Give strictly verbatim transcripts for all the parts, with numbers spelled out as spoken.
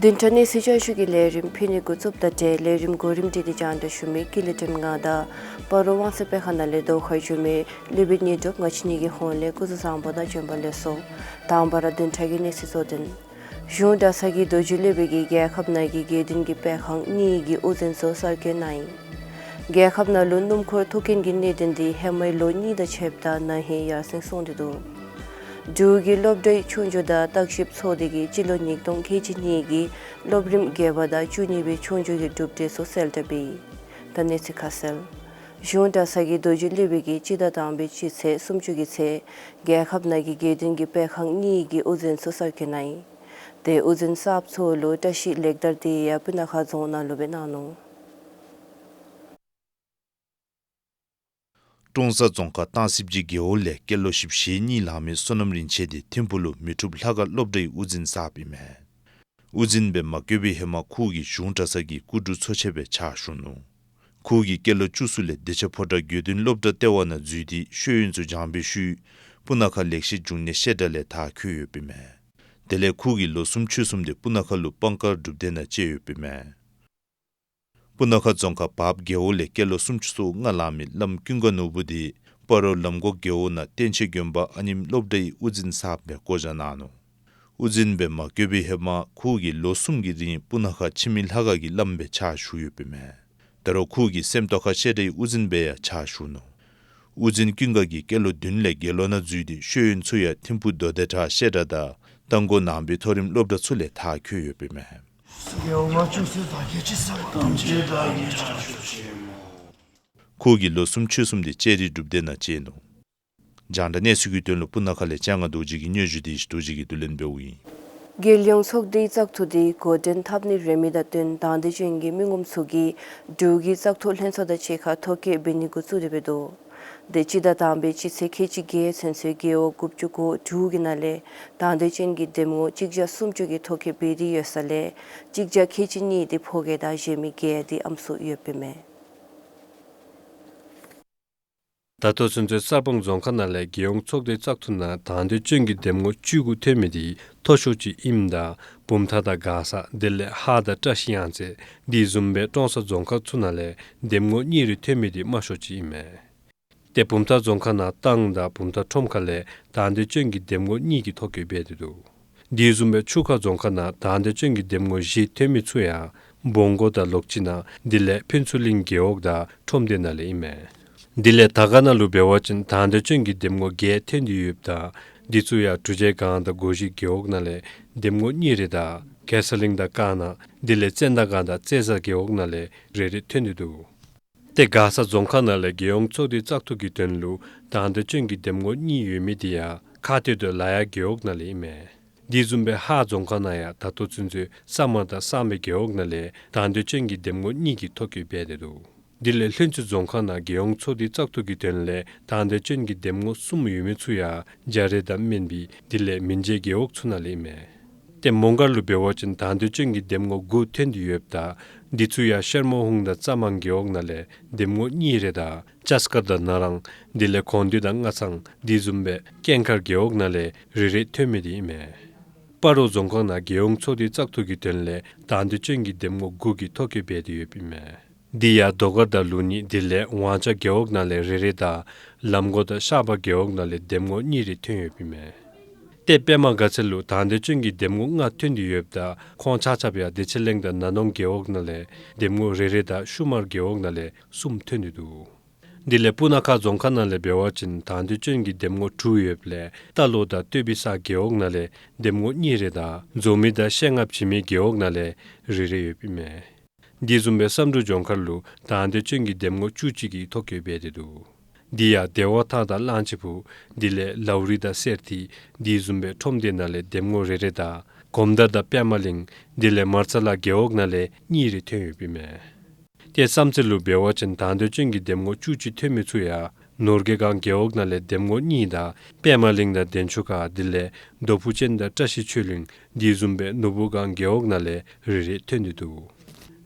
བདུན་ཕྲག་གནས་ཚུལ་བསྐྱར་ཞུ་གི་ལས་རིམ་ཕུལ་ནི་འགོ་བཙུགསཔ་ད་ཏེ་ལས་རིམ་གོ་རིམ་སྒྲིག་སྟེ་སྙན་ཞུ་མི་ཀུན་ལེགས་སྒྲོལམ་ང་དང་སྤ་རོ་ཝང་སེ་དཔེ་ཁང་ནང་ལས་བརྡ་ཁ་ཞུ་མི་ལུས་འབད་ཉི་གྲོགས་ང་བཅས་གཉིས་ཀྱི་ཧོངས་ལས་སྐུ་གཟུགས་བཟང་པོ་དང་བྱོན་པ་ལེགས་སོ། དང་པ་ར་བདུན་ཕྲག་གི་གནས་ཚུལ་གཙོ་དོན། གཞུང་གྲྭ་ཚང་གི་རྡོ་རྗེ་སློབ་དཔོན་གྱིས་རྒྱལ་ཁབ་ནང་གི་དགེ་འདུན་གྱི་སྤེལ་ཁང་གཉིས་ཀྱི་དབུ་འཛིན་ཚུ་གསར་བསྐོ་གནང་ཡི། རྒྱལ་ཁབ་ནང་ལུ་སྣུམ་འཁོར་ཐུག་རྐྱེན་གྱི་གནད་དོན་འདི་ཧེ་མའི་ལོ་གཉིས་དང་ཕྱདཔ་ད་ན་ཧིང་ཡར་སེང་སོང་སྟེ་འདུག། འབྲུག་གི་སློབ་གྲྭའི་ཆོས་རྒྱུགས་དང་བརྟག་ཞིབ་ཚོགས་སྡེ་གིས་སྤྱི་ལོ་ཉིས་སྟོང་ཁལ་གཅིག་གཉིས་ཀྱི་སློབ་རིམ་བརྒྱད་པ་དང་བཅུ་གཉིས་པའི་ཆོས་རྒྱུགས་ཀྱི་གྲུབ་འབྲས་ཚུ་གསལ་བསྒྲགས་འབད་ཡི། ད་གནས་ཚུལ་ཁ་གསལ། གཞུང་གྲྭ་ཚང་གི་རྡོ་རྗེ་སློབ་དཔོན་གྱིས་སྤྱི་ཟླ་དང་པའི་སྤྱི་ཚེས་སུམ་ཅུ་གི་ཚེ་རྒྱལ་ཁབ་ནང་གི་དགེ་འདུན་གྱི་སྤེལ་ཁང་གཉིས་ཀྱི་དབུ་འཛིན་ཚུ་གསར་བསྐོ་གནང་ཡི། ཏེ་དབུ་འཛིན་གསརཔ་ཚུ་ལུ་བཀྲིས་ལེགས་དར་འདི་ཡང་སྤུ་ན་ཁ་རྫོང་ནང་ལུ་སྦེ་གནང་ནུག། ཀྲོང་གསར་རྫོང་ཁག་སྟང་སིབ་ཀྱི་རྒེད་འོག་ལས་སྐྱེས་ལོ་བཞི་བཅུ་ཞེ་གཉིས་ལང་མི་བསོད་ནམས་རིན་ཆེན་འདི་ཐིམ་ཕུག་ལུ་མི་འཁྲུགས་ལྷ་ཁང་སློབ་གྲྭའི་དབུ་འཛིན་གསརཔ་ཨིན་མས། དབུ་འཛིན་སྦེ་མ་བསྐོ་བའི་ཧེ་མ་ཁོ་གིས་གཞུང་གྲྭ་ཚང་གི་སྐུ་དྲུང་ཚོ་ཆེན་སྦེ་ཕྱག་ཞུ་ནུག། ཁོ་གིས་སྐྱེས་ལོ་བཅུ་གསུམ་ལས་བདེ་ཆེན་ཕོ་བྲང་དགེ་འདུན་སློབ་གྲྭ་ལྟེ་བ་ནང་འཛུལ་ཏེ་ཤེས་ཡོན་ཚུ་སྦྱང་བའི་ཤུལ་སྤུ་ན་ཁ་ལེགས་བཤད་འབྱུང་གནས་བཤད་གྲྭ་ལས་མཐར་འཁྱོལ་ཡོདཔ་ཨིན་མས། དེ་ལས་ཁོ་གིས་ལོ་གསུམ་ཕྱོགས་གསུམ་དེ་སྤུ་ན་ཁ་ལུ་སྤང་དཀར་སྒྲུབ་སྡེ་ནང་བཅད་ཡོདཔ་ཨིན་མས། སྤུ་ན་ཁ་རྫོང་ཁག་བརཔ་རྒེད་འོག་ལས་སྐྱེས་ལོ་སུམ་ཅུ་སོ་ལྔ་ལང་མི་བླམ་ཀུན་དགའ་ནོར་བུ་འདི་སྤ་རོ་ལམ་གོང་རྒེད་འོག་ནང་བསྟན་ཆེན་དགོན་པ་ཨ་ནེམོ་སློབ་གྲྭའི་དབུ་འཛིན་གསརཔ་སྦེ་བསྐོ་བཞག་གནང་ནུག། དབུ་འཛིན་སྦེ་མ་བསྐོ་བའི་ཧེ་མ་ཁོ་གིས་ལོ་གསུམ་གྱི་རིང་སྤུ་ན་ཁ་འཆི་མེད་ལྷ་ཁང་གི་བླམ་སྦེ་ཕྱག་ཞུ་ཡོདཔ་ཨིན་མས། ད་རུང་ཁོ་གིས་སེམས་རྟོགས་ཁ་བཤད་གྲྭའི་དབུ་འཛིན་སྦེ་ཡང་ཕྱག་ཞུ་ནུག། དབུ་འཛིན་ཀུན་དགའ་གིས་སྐྱེས་ལོ་བདུན་ལས་དགེ་སློང་ནང་འཛུལ་ཏེ་ཤེས་ཡོན་ཚུ་ཡང་ཐིམ་ཕུག་མདོ་སྡེ་བྲག་བཤད་གྲྭ་དང་རྟ་མགོ་ནང་པའི་མཐོ་རིམ་སློབ་གྲྭ་ཚུ་ལས་མཐར་འཁྱོལ་ཡོདཔ་ཨིན་མས། ཁོ་གིས་ལོ་གསུམ་ཕྱོགས་གསུམ་དེ་ལྕགས་རི་སྒྲུབ་སྡེ་ནང་བཅད་ནུག། རྒྱང་བསྒྲགས་གནས་ཚུལ་གྱི་དོན་ལུ་སྤུ་ན་ཁ་ལས་སྤྱན་སྔ་རྡོ་རྗེ་གི་སྙན་ཞུ་དེ་རྡོ་རྗེ་གིས་བསྡུ་ལེན་འབདཝ་ཨིན། རྒྱལ་ཡོངས་ཚོགས་སྡེའི་བཙག་འཐུ་དེ་འགོ་འདྲེན་འཐབ་ནི་རན་མི་དང་བསྟུན་དང་འདོད་ཅན་གྱི་མི་ངོམ་ཚུ་གིས་འབྲུག་གི་བཙག་འཐུ་ལྷན་ཚོགས་དང་གཅིག་ཁར་ཐོ་བཀོད་འབད་ནི་འགོ་བཙུགས་ཏེ་འབད་དོ། དེ་སྤྱི་ཟླ་དང་པའི་སྤྱི་ཚེས་ཁལ་གཅིག་བརྒྱད་ཚུན་ཚོད་རྒེད་འོག་དགུ་བཅུ་གོ་དྲུག་གི་ནང་ལས་དང་འདོད་ཅན་གྱི་འདེམས་ངོ་གཅིག་བརྒྱ་སུམ་ཅུ་གིས་ཐོ་བཀོད་འབད་དེ་ཡོད་ས་ལས་གཅིག་བརྒྱ་ཁལ་གཅིག་གཉིས་དེ་ཕོ་སྐྱེས་དང་གཞན་མི་བརྒྱད་དེ་ཨམ་སྲུ་ཡོདཔ་ཨིན་མས། ད་ལྟོ་ཚུན་ཚོད་གསར་སྤང་རྫོང་ཁག་ནང་ལས་རྒྱལ་ཡོངས་ཚོགས་སྡེའི་བཙག་འཐུ་ནང་དང་འདོད་ཅན་གྱི་འདེམས་ངོ་བཅུ་དགུ་ཐོན་མི་དེ་མཐོ་ཤོས་ཅིག་ཨིནམ་ད་བུམ་ཐང་དང་མགར་ས་དེ་ལས་ཧཱ་དང་བཀྲིས་གཡང་རྩེ་དེ་བཟུམ་སྦེ་ཀྲོང་གསར་རྫོང་ཁག་ཚུ་ནང་ལས་འདེམས་ངོ་གཉིས་རེ་ཐོན་མི་དེ་དམའ་ཤོས་ཅིག་ཨིན་མས། ཏེ་བུམ་ཐང་རྫོང་ཁག་ནང་ཏང་དང་བུམ་ཐང་ཁྲོམ་ཁ་ལས་དང་འདོད་ཅན་གྱི་འདེམས་ངོ་གཉིས་ཀྱིས་ཐོ་བཀོད་འབད་དེ་འདུག། དེ་བཟུམ་སྦེ་ཆུ་ཁ་རྫོང་ཁག་ནང་དང་འདོད་ཅན་གྱི་འདེམས་ངོ་བཞི་ཐོན་མི་ཚུ་ཡང་སྦོང་སྒོ་དང་ལོག་སྤྱི་ནང་དེ་ལས་ཕུན་ཚོགས་གླིང་རྒེད་འོག་དང་ཁྲོམ་སྡེ་ནང་ལས་ཨིན་མས། དེ་ལས་དར་དཀར་ནང་ལུ་འབད་བ་ཅིན་དང་འདོད་ཅན་གྱི་འདེམས་ངོ་བརྒྱད་ཐོན་ཏེ་ཡོདཔ་ད་དེ་ཚུ་ཡང་འབྲུག་རྗེས་སྒང་དང་སྒོ་བཞི་རྒེད་འོག་ནང་ལས་འདེམས་ངོ་གཉིས་རེ་དང་གེ་སར་གླིང་དང་ཀ་ནང་དེ་ལས་ཙན་དན་སྒང་དང་རྩེ་བཟའ་རྒེད་འོག་ནང་ལས་རེ་རེ་ཐོན་ཏེ་འདུག། ཏེ་མགར་ས་རྫོང་ཁག་ནང་ལས་རྒྱལ་ཡོངས་ཚོགས་སྡེའི་བཙག་འཐུ་གི་དོན་ལུ་དང་འདོད་ཅན་གྱི་འདེམས་ངོ་གཉིས་ཡོད་མི་དེ་ཡང་ཁ་སྟོད་དང་ལ་ཡག་རྒེད་འོག་ནང་ལས་ཨིན་མས། དེ་བཟུམ་སྦེ་ཧཱ་རྫོང་ཁག་ནང་ཡང་ད་ལྟོ་ཚུན་ཚོད་ས་དམར་དང་གསང་སྦས་རྒེད་འོག་ནང་ལས་དང་འདོད་ཅན་གྱི་འདེམས་ངོ་གཉིས་ཀྱིས་ཐོ་བཀོད་འབད་དེ་འདུག། དེ་ལས་ལྷུན་རྩེ་རྫོང་ཁག་ནང་རྒྱལ་ཡོངས་ཚོགས་སྡེའི་བཙག་འཐུ་གི་དོན་ལས་དང་འདོད་ཅན་གྱི་འདེམས་ངོ་གསུམ་ཡོད་མི་ཚུ་ཡང་རྒྱ་རས་དང་སྨན་སྦྱིས་དེ་ལས་མིན་ཇེ་རྒེད་འོག་ཚུ་ནང་ལས་ཨིན་མས། ཏེ་མོང་སྒར་ལུ་འབད་བ་ཅིན་དང་འདོད་ཅན་གྱི་འདེམས་ངོ་དགུ་ཐོན་ཏེ་ཡོདཔ་ད་དེ་ཚུ་ཡང་ཤར་མོ་ཧུང་དང་རྩ་མང་རྒེད་འོག་ནང་ལས་འདེམས་ངོ་གཉིས་རེ་དང་ལྕགས་མཁར་དང་ན་རང་དེ་ལས་ཁོང་སྡེ་དང་སྔ་ཚང་དེ་བཟུམ་སྦེ་ཀེང་མཁར་རྒེད་འོག་ནང་ལས་རེ་རེ་ཐོན་མི་དེ་ཨིན་མས། སྤ་རོ་རྫོང་ཁག་ནང་རྒྱལ་ཡོངས་ཚོགས་སྡེའི་བཙག་འཐུ་གི་དོན་ལས་དང་འདོད་ཅན་གྱི་འདེམས་ངོ་དགུ་གིས་ཐོ་བཀོད་འབད་དེ་ཡོདཔ་ཨིན་མས། དེ་ཡང་རྡོ་དཀར་དང་ལུགས་གཉིས་དེ་ལས་ཝང་ཅ་རྒེད་འོག་ནང་ལས་རེ་རེ་དང་ལམ་མགོ་དང་ཤར་པ་རྒེད་འོག་ནང་ལས་འདེམས་ངོ་གཉིས་རེ་ཐོན་ཡོདཔ་ཨིན་མས། ཏེ་པདྨ་དགའ་ཚལ་ལུ་དང་འདོད་ཅན་གྱི་འདེམས་ངོ་ལྔ་ཐོན་ཏེ་ཡོདཔ་ད་ཁོང་ཆ་ཁྱབ་ཡང་བདེ་ཆེན་གླིང་དང་ན་ནོང་རྒེད་འོག་ནང་ལས་འདེམས་ངོ་རེ་རེ་དང་ཤུ་མར་རྒེད་འོག་ནང་ལས་གསུམ་ཐོན་ཏེ་འདུག། དེ་ལས་སྤུ་ན་ཁ་རྫོང་ཁག་ནང་ལས་འབད་བ་ཅིན་དང་འདོད་ཅན་གྱི་འདེམས་ངོ་དྲུག་ཡོདཔ་ལས་རྟ་ལོག་དང་སྟོད་པའི་ས་རྒེད་འོག་ནང་ལས་འདེམས་ངོ་གཉིས་རེ་དང་འཛོམས་མི་དང་བཤད་ངག་བྱེ་མའི་རྒེད་འོག་ནང་ལས་རེ་རེ་ཡོདཔ་ཨིན་མས། དེ་བཟུམ་སྦེ་བསམ་གྲུབ་ལྗོངས་མཁར་ལུ་དང་འདོད་ཅན་གྱི་འདེམས་ངོ་བཅུ་གཅིག་གིས་ཐོ་བཀོད་འབད་དེ་འདུག། དེ་ཡང་བདེ་བ་ཐང་དང་གླང་ཆེན་སྦུག་དེ་ལས་ལའུ་རི་དང་གསེར་ཐིག་དེ་བཟུམ་སྦེ་ཁྲོམ་སྡེ་ནང་ལས་འདེམས་ངོ་རེ་རེ་དང་གོམ་མདའ་དང་པདྨ་གླིང་དེ་ལས་མར་ཚ་ལ་རྒེད་འོག་ནང་ལས་གཉིས་རེ་ཐོན་ཡོདཔ་ཨིན་མས། ཏེ་བསམ་རྩེ་ལུ་འབད་བ་ཅིན་དང་འདོད་ཅན་གྱི་འདེམས་ངོ་བཅུ་གཅིག་ཐོན་མི་ཚུ་ཡང་ནོར་རྒྱས་སྒང་རྒེད་འོག་ནང་ལས་འདེམས་ངོ་གཉིས་དང་པདྨ་གླིང་དང་བདེ་མཆོག་དཀར་དེ་ལས་རྡོ་ཕུག་ཅན་དང་བཀྲ་ཤིས་ཆོས་གླིང་དེ་བཟུམ་སྦེ་ནོར་བུ་སྒང་རྒེད་འོག་ནང་ལས་རེ་རེ་ཐོན་ཏེ་འདུག།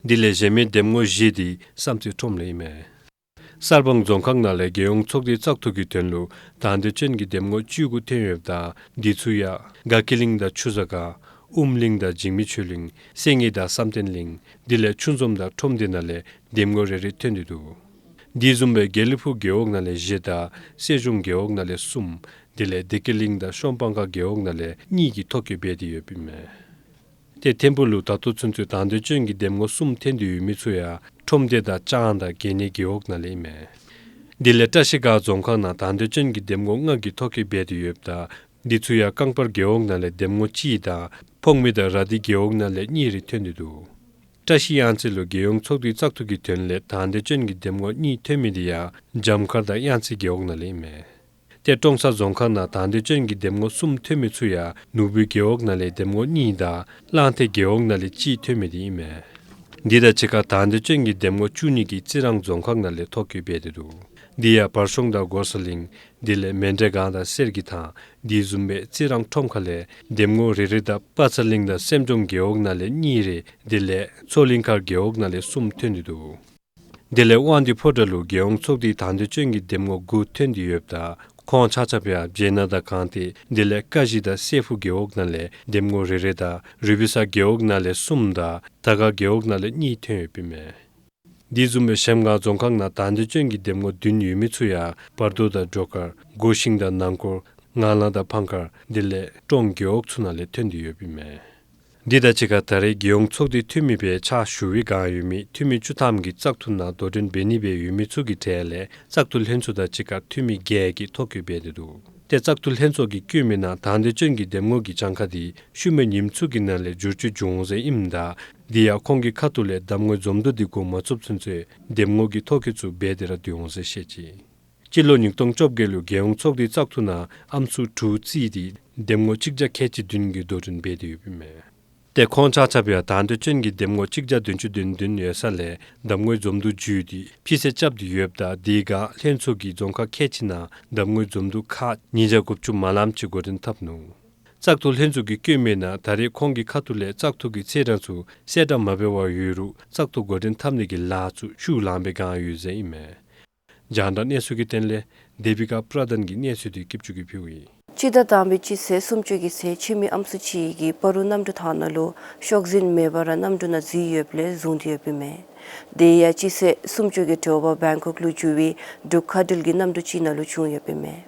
དེ་ལས་གཞན་མི་འདེམས་ངོ་བཞི་དེ་བསམ་རྩེ་ཁྲོམ་ལས་ཨིན་མས། གསར་སྤང་རྫོང་ཁག་ནང་ལས་རྒྱལ་ཡོངས་ཚོགས་སྡེའི་བཙག་འཐུ་གི་དོན་ལུ་དང་འདོད་ཅན་གྱི་འདེམས་ངོ་བཅུ་དགུ་ཐོན་ཡོདཔ་ད་དེ་ཚུ་ཡང་དགའ་སྐྱིད་གླིང་དང་ཆུ་བཟའ་སྒང་ ཨུམ་གླིང་དང་འཇིགས་མེད་ཆོས་གླིང་། གསེར་གླིང་དང་བསམ་གཏན་གླིང་། དེ་ལས་ཆུ་འཛོམས་དང་ཁྲོམ་སྡེ་ནང་ལས་འདེམས་ངོ་རེ་རེ་ཐོན་ཏེ་འདུག། དེ་བཟུམ་སྦེ་དགེ་ལེགས་ཕུག་རྒེད་འོག་ནང་ལས་བཞི་དང་གསེར་གཞུང་རྒེད་འོག་ནང་ལས་གསུམ། དེ་ལས་བདེ་སྐྱིད་གླིང་དང་ཤོམ་སྤང་ཁ་རྒེད་འོག་ནང་ལས་གཉིས་ཀྱིས་ཐོ་བཀོད་འབད་དེ་ཡོདཔ་ཨིན་མས། ཏེ་ཐིམ་ཕུག་ལུ་ད་ལྟོ་ཚུན་ཚོད་དང་འདོད་ཅན་གྱི་འདེམས་ངོ་གསུམ་ཐོན་ཏེ་ཡོད་མི་ཚུ་ཡང་ཁྲོམ་སྡེ་དང་ལྕང་དང་དགེ་བསྙེན་རྒེད་འོག་ནང་ལས་ཨིན་མས། དེ་ལས་བཀྲ་ཤིས་སྒང་རྫོང་ཁག་ནང་དང་འདོད་ཅན་གྱི་འདེམས་ངོ་ལྔ་གིས་ཐོ་བཀོད་འབད་དེ་ཡོདཔ་ད་འདི་ཚུ་ཡང་རྐང་པར་རྒེད་འོག་ནང་ལས་འདེམས་ངོ་གཅིག་དང་ཕོངས་མི་དང་ར་དྷི་རྒེད་འོག་ནང་ལས་གཉིས་རེ་ཐོན་ཏེ་འདུག། བཀྲ་ཤིས་གཡང་རྩེ་ལུ་རྒྱལ་ཡོངས་ཚོགས་འདུའི་བཙག་འཐུ་གི་དོན་ལས་དང་འདོད་ཅན་གྱི་འདེམས་ངོ་གཉིས་ཐོན་མི་དེ་ཡང་འཇམ་མཁར་དང་གཡང་རྩེ་རྒེད་འོག་ནང་ལས་ཨིན་མས། ཏེ་ཀྲོང་གསར་རྫོང་ཁག་ནང་དང་འདོད་ཅན་གྱི་འདེམས་ངོ་གསུམ་ཐོན་མི་ཚུ་ཡང་ནོར་བུ་རྒེད་འོག་ནང་ལས་འདེམས་ངོ་གཉིས་དང་གླང་མཐིལ་རྒེད་འོག་ནང་ལས་གཅིག་ཐོན་མི་དེ་ཨིན་མས། འདི་དང་གཅིག་ཁར་དང་འདོད་ཅན་གྱི་འདེམས་ངོ་བཅུ་གཉིས་ཀྱིས་རྩི་རང་རྫོང་ཁག་ནང་ལས་ཐོ་བཀོད་འབད་དེ་འདུག། དེ་ཡང་བར་གཞུང་དང་སྒོ་གསར་གླིང་། དེ་ལས་མཎྜལ་སྒང་དང་གསེར་གྱི་ཐང་། དེ་བཟུམ་སྦེ་རྩི་རང་ཁྲོམ་ཁ་ལས་འདེམས་ངོ་རེ་རེ་དང་དཔའ་རྩལ་གླིང་དང་སེམས་ལྗོངས་རྒེད་འོག་ནང་ལས་གཉིས་རེ། དེ་ལས་མཚོ་གླིང་མཁར་རྒེད་འོག་ནང་ལས་གསུམ་ཐོན་ཏེ་འདུག། དེ་ལས་དབང་འདུས་ཕོ་བྲང་ལུ་རྒྱལ་ཡོངས་ཚོགས་འདུའི་དང་འདོད་ཅན་གྱི་འདེམས་ངོ་དགུ་ཐོན་ཏེ་ཡོདཔ་ད་ཁོང་ཆ་ཁྱབ་ཡང་བྱེ་སྣ་དང་གངས་ཏི་དེ་ལས་ཀ་གཞི་དང་སྲས་ཕུག་རྒེད་འོག་ནང་ལས་འདེམས་ངོ་རེ་རེ་དང་རུ་སྦིས་ས་རྒེད་འོག་ནང་ལས་གསུམ་དང་དར་དཀར་རྒེད་འོག་ནང་ལས་གཉིས་ཐོན་ཡོདཔ་ཨིན་མས། དེ་བཟུམ་སྦེ་གཞལམ་སྒང་རྫོང་ཁག་ནང་དང་འདོད་ཅན་གྱི་འདེམས་ངོ་བདུན་ཡོད་མི་ཚུ་ཡང་བར་དོ་དང་སྒྲོལ་དཀར། སྒོ་ཤིང་དང་ནང་སྐོར། ངང་ལང་དང་ཕང་དཀར། དེ་ལས་ཀྲོང་རྒེད་འོག་ཚུ་ནང་ལས་ཐོན་ཏེ་ཡོདཔ་ཨིན་མས། འདི་དང་གཅིག་ཁར་ད་རེས་རྒྱལ་ཡོངས་ཚོགས་འདུའི་འཐུས་མི་སྦེ་ཕྱག་ཞུ་བའི་བསྒང་ཡོད་མི་འཐུས་མི་བཅུ་ཐམ་གྱིས་བཙག་འཐུ་ནང་དོ་འགྲན་འབད་ནི་སྦེ་ཡོད་མི་ཚུ་གི་གྲས་ལས་བཙག་འཐུ་ལྷན་ཚོགས་དང་གཅིག་ཁར་འཐུས་མི་བརྒྱད་ཀྱིས་ཐོ་བཀོད་འབད་དེ་འདུག། ཏེ་བཙག་འཐུ་ལྷན་ཚོགས་ཀྱིས་བཀོད་མི་ནང་དང་འདོད་ཅན་གྱི་འདེམས་ངོ་གི་གྱངས་ཁ་དེ་ཤུལ་མའི་ཉིནམ་ཚུ་གི་ནང་ལས་བསྒྱུར་བཅོས་འབྱུང་འོང་ཟེར་ཨིནམ་ད་དེ་ཡང་ཁོང་གི་ཁ་ཐུག་ལས་གདམ་ངོའི་འཛོམས་འདུ་དེ་འགོ་མ་བཙུགས་ཚུན་ཚོད་འདེམས་ངོ་གི་ཐོ་བཀོད་ཚུ་འབད་དེ་ར་སྡོད་འོང་ཟེར་བཤད་ཅི། སྤྱི་ལོ་ཉིས་སྟོང་བཅོ་བརྒྱད་ལུ་རྒྱལ་ཡོངས་ཚོགས་འདུའི་བཙག་འཐུ་ནང་ཨམ་སྲུ་དྲུག་རྩིས་ཏེ་འདེམས་ངོ་གཅིག་བརྒྱ་ཁལ་གཅིག་བདུན་གྱིས་དོ་འགྲན་འབད་དེ་ཡོདཔ་ཨིན་མས། ཏེ་ཁོང་ཆ་ཁྱབ་ཡང་དང་འདོད་ཅན་གྱི་འདེམས་ངོ་གཅིག་བརྒྱ་བདུན་ཅུ་དོན་བདུན་ཡོད་ས་ལས་གདམ་ངོའི་འཛོམས་འདུ་བརྒྱུད་དེ་ཕྱིས་སེལ་རྐྱབ་སྟེ་ཡོདཔ་ད་དེ་སྒང་ལྷན་ཚོགས་ཀྱིས་རྫོང་ཁག་ཁལ་གཅིག་ནང་གདམ་ངོའི་འཛོམས་འདུ་ཁག་ཉིས་བརྒྱ་དགུ་བཅུ་མ་ལམ་ཅིག་འགོ་འདྲེན་འཐབ་ནུག། བཙག་འཐུ་ལྷན་ཚོགས་ཀྱིས་བཀོད་མི་ནང་ད་རེས་ཁོང་གི་ཁ་ཐུག་ལས་བཙག་འཐུ་གི་ཚེས་གྲངས་ཚུ་གསལ་བསྒྲགས་མ་འབད་བར་ཡོད་རུང་བཙག་འཐུ་འགོ་འདྲེན་འཐབ་ནི་གི་ལཱ་ཚུ་ཤུགས་ལངམ་སྦེ་བསྒང་ཡོད་ཟེར་ཨིན་མས། རྒྱང་བསྒྲགས་གནས་ཚུལ་གྱི་དོན་ལས་དེ་བི་ཀ་པྲ་དན་གྱི་གནས་ཚུལ་དེ་སྐྱིད་ཆུ་གིས་ཕུལཝ་ཨིན། སྤྱི་ཟླ་དང་པའི་སྤྱི་ཚེས་སུམ་ཅུ་གི་ཚེ་ཁྱིམ་མི་ཨམ་སྲུ་ཅིག་གིས་སྤ་རོ་གནམ་གྲུ་ཐང་ནང་ལུ་ཤོག་འཛིན་མེད་པར་གནམ་གྲུ་ནང་འཛུལ་ཡོདཔ་ལས་བཟུང་སྟེ་ཡོདཔ་ཨིན་མས། དེ་ཡང་སྤྱི་ཚེས་སུམ་ཅུ་གི་དྲོ་པ་བེང་ཀོག་ལུ་རྒྱུ་བའི་འབྲུག་མཁའ་འགྲུལ་གྱི་གནམ་གྲུ་ཅིག་ནང་ལུ་བྱུང་ཡོདཔ་ཨིན་མས།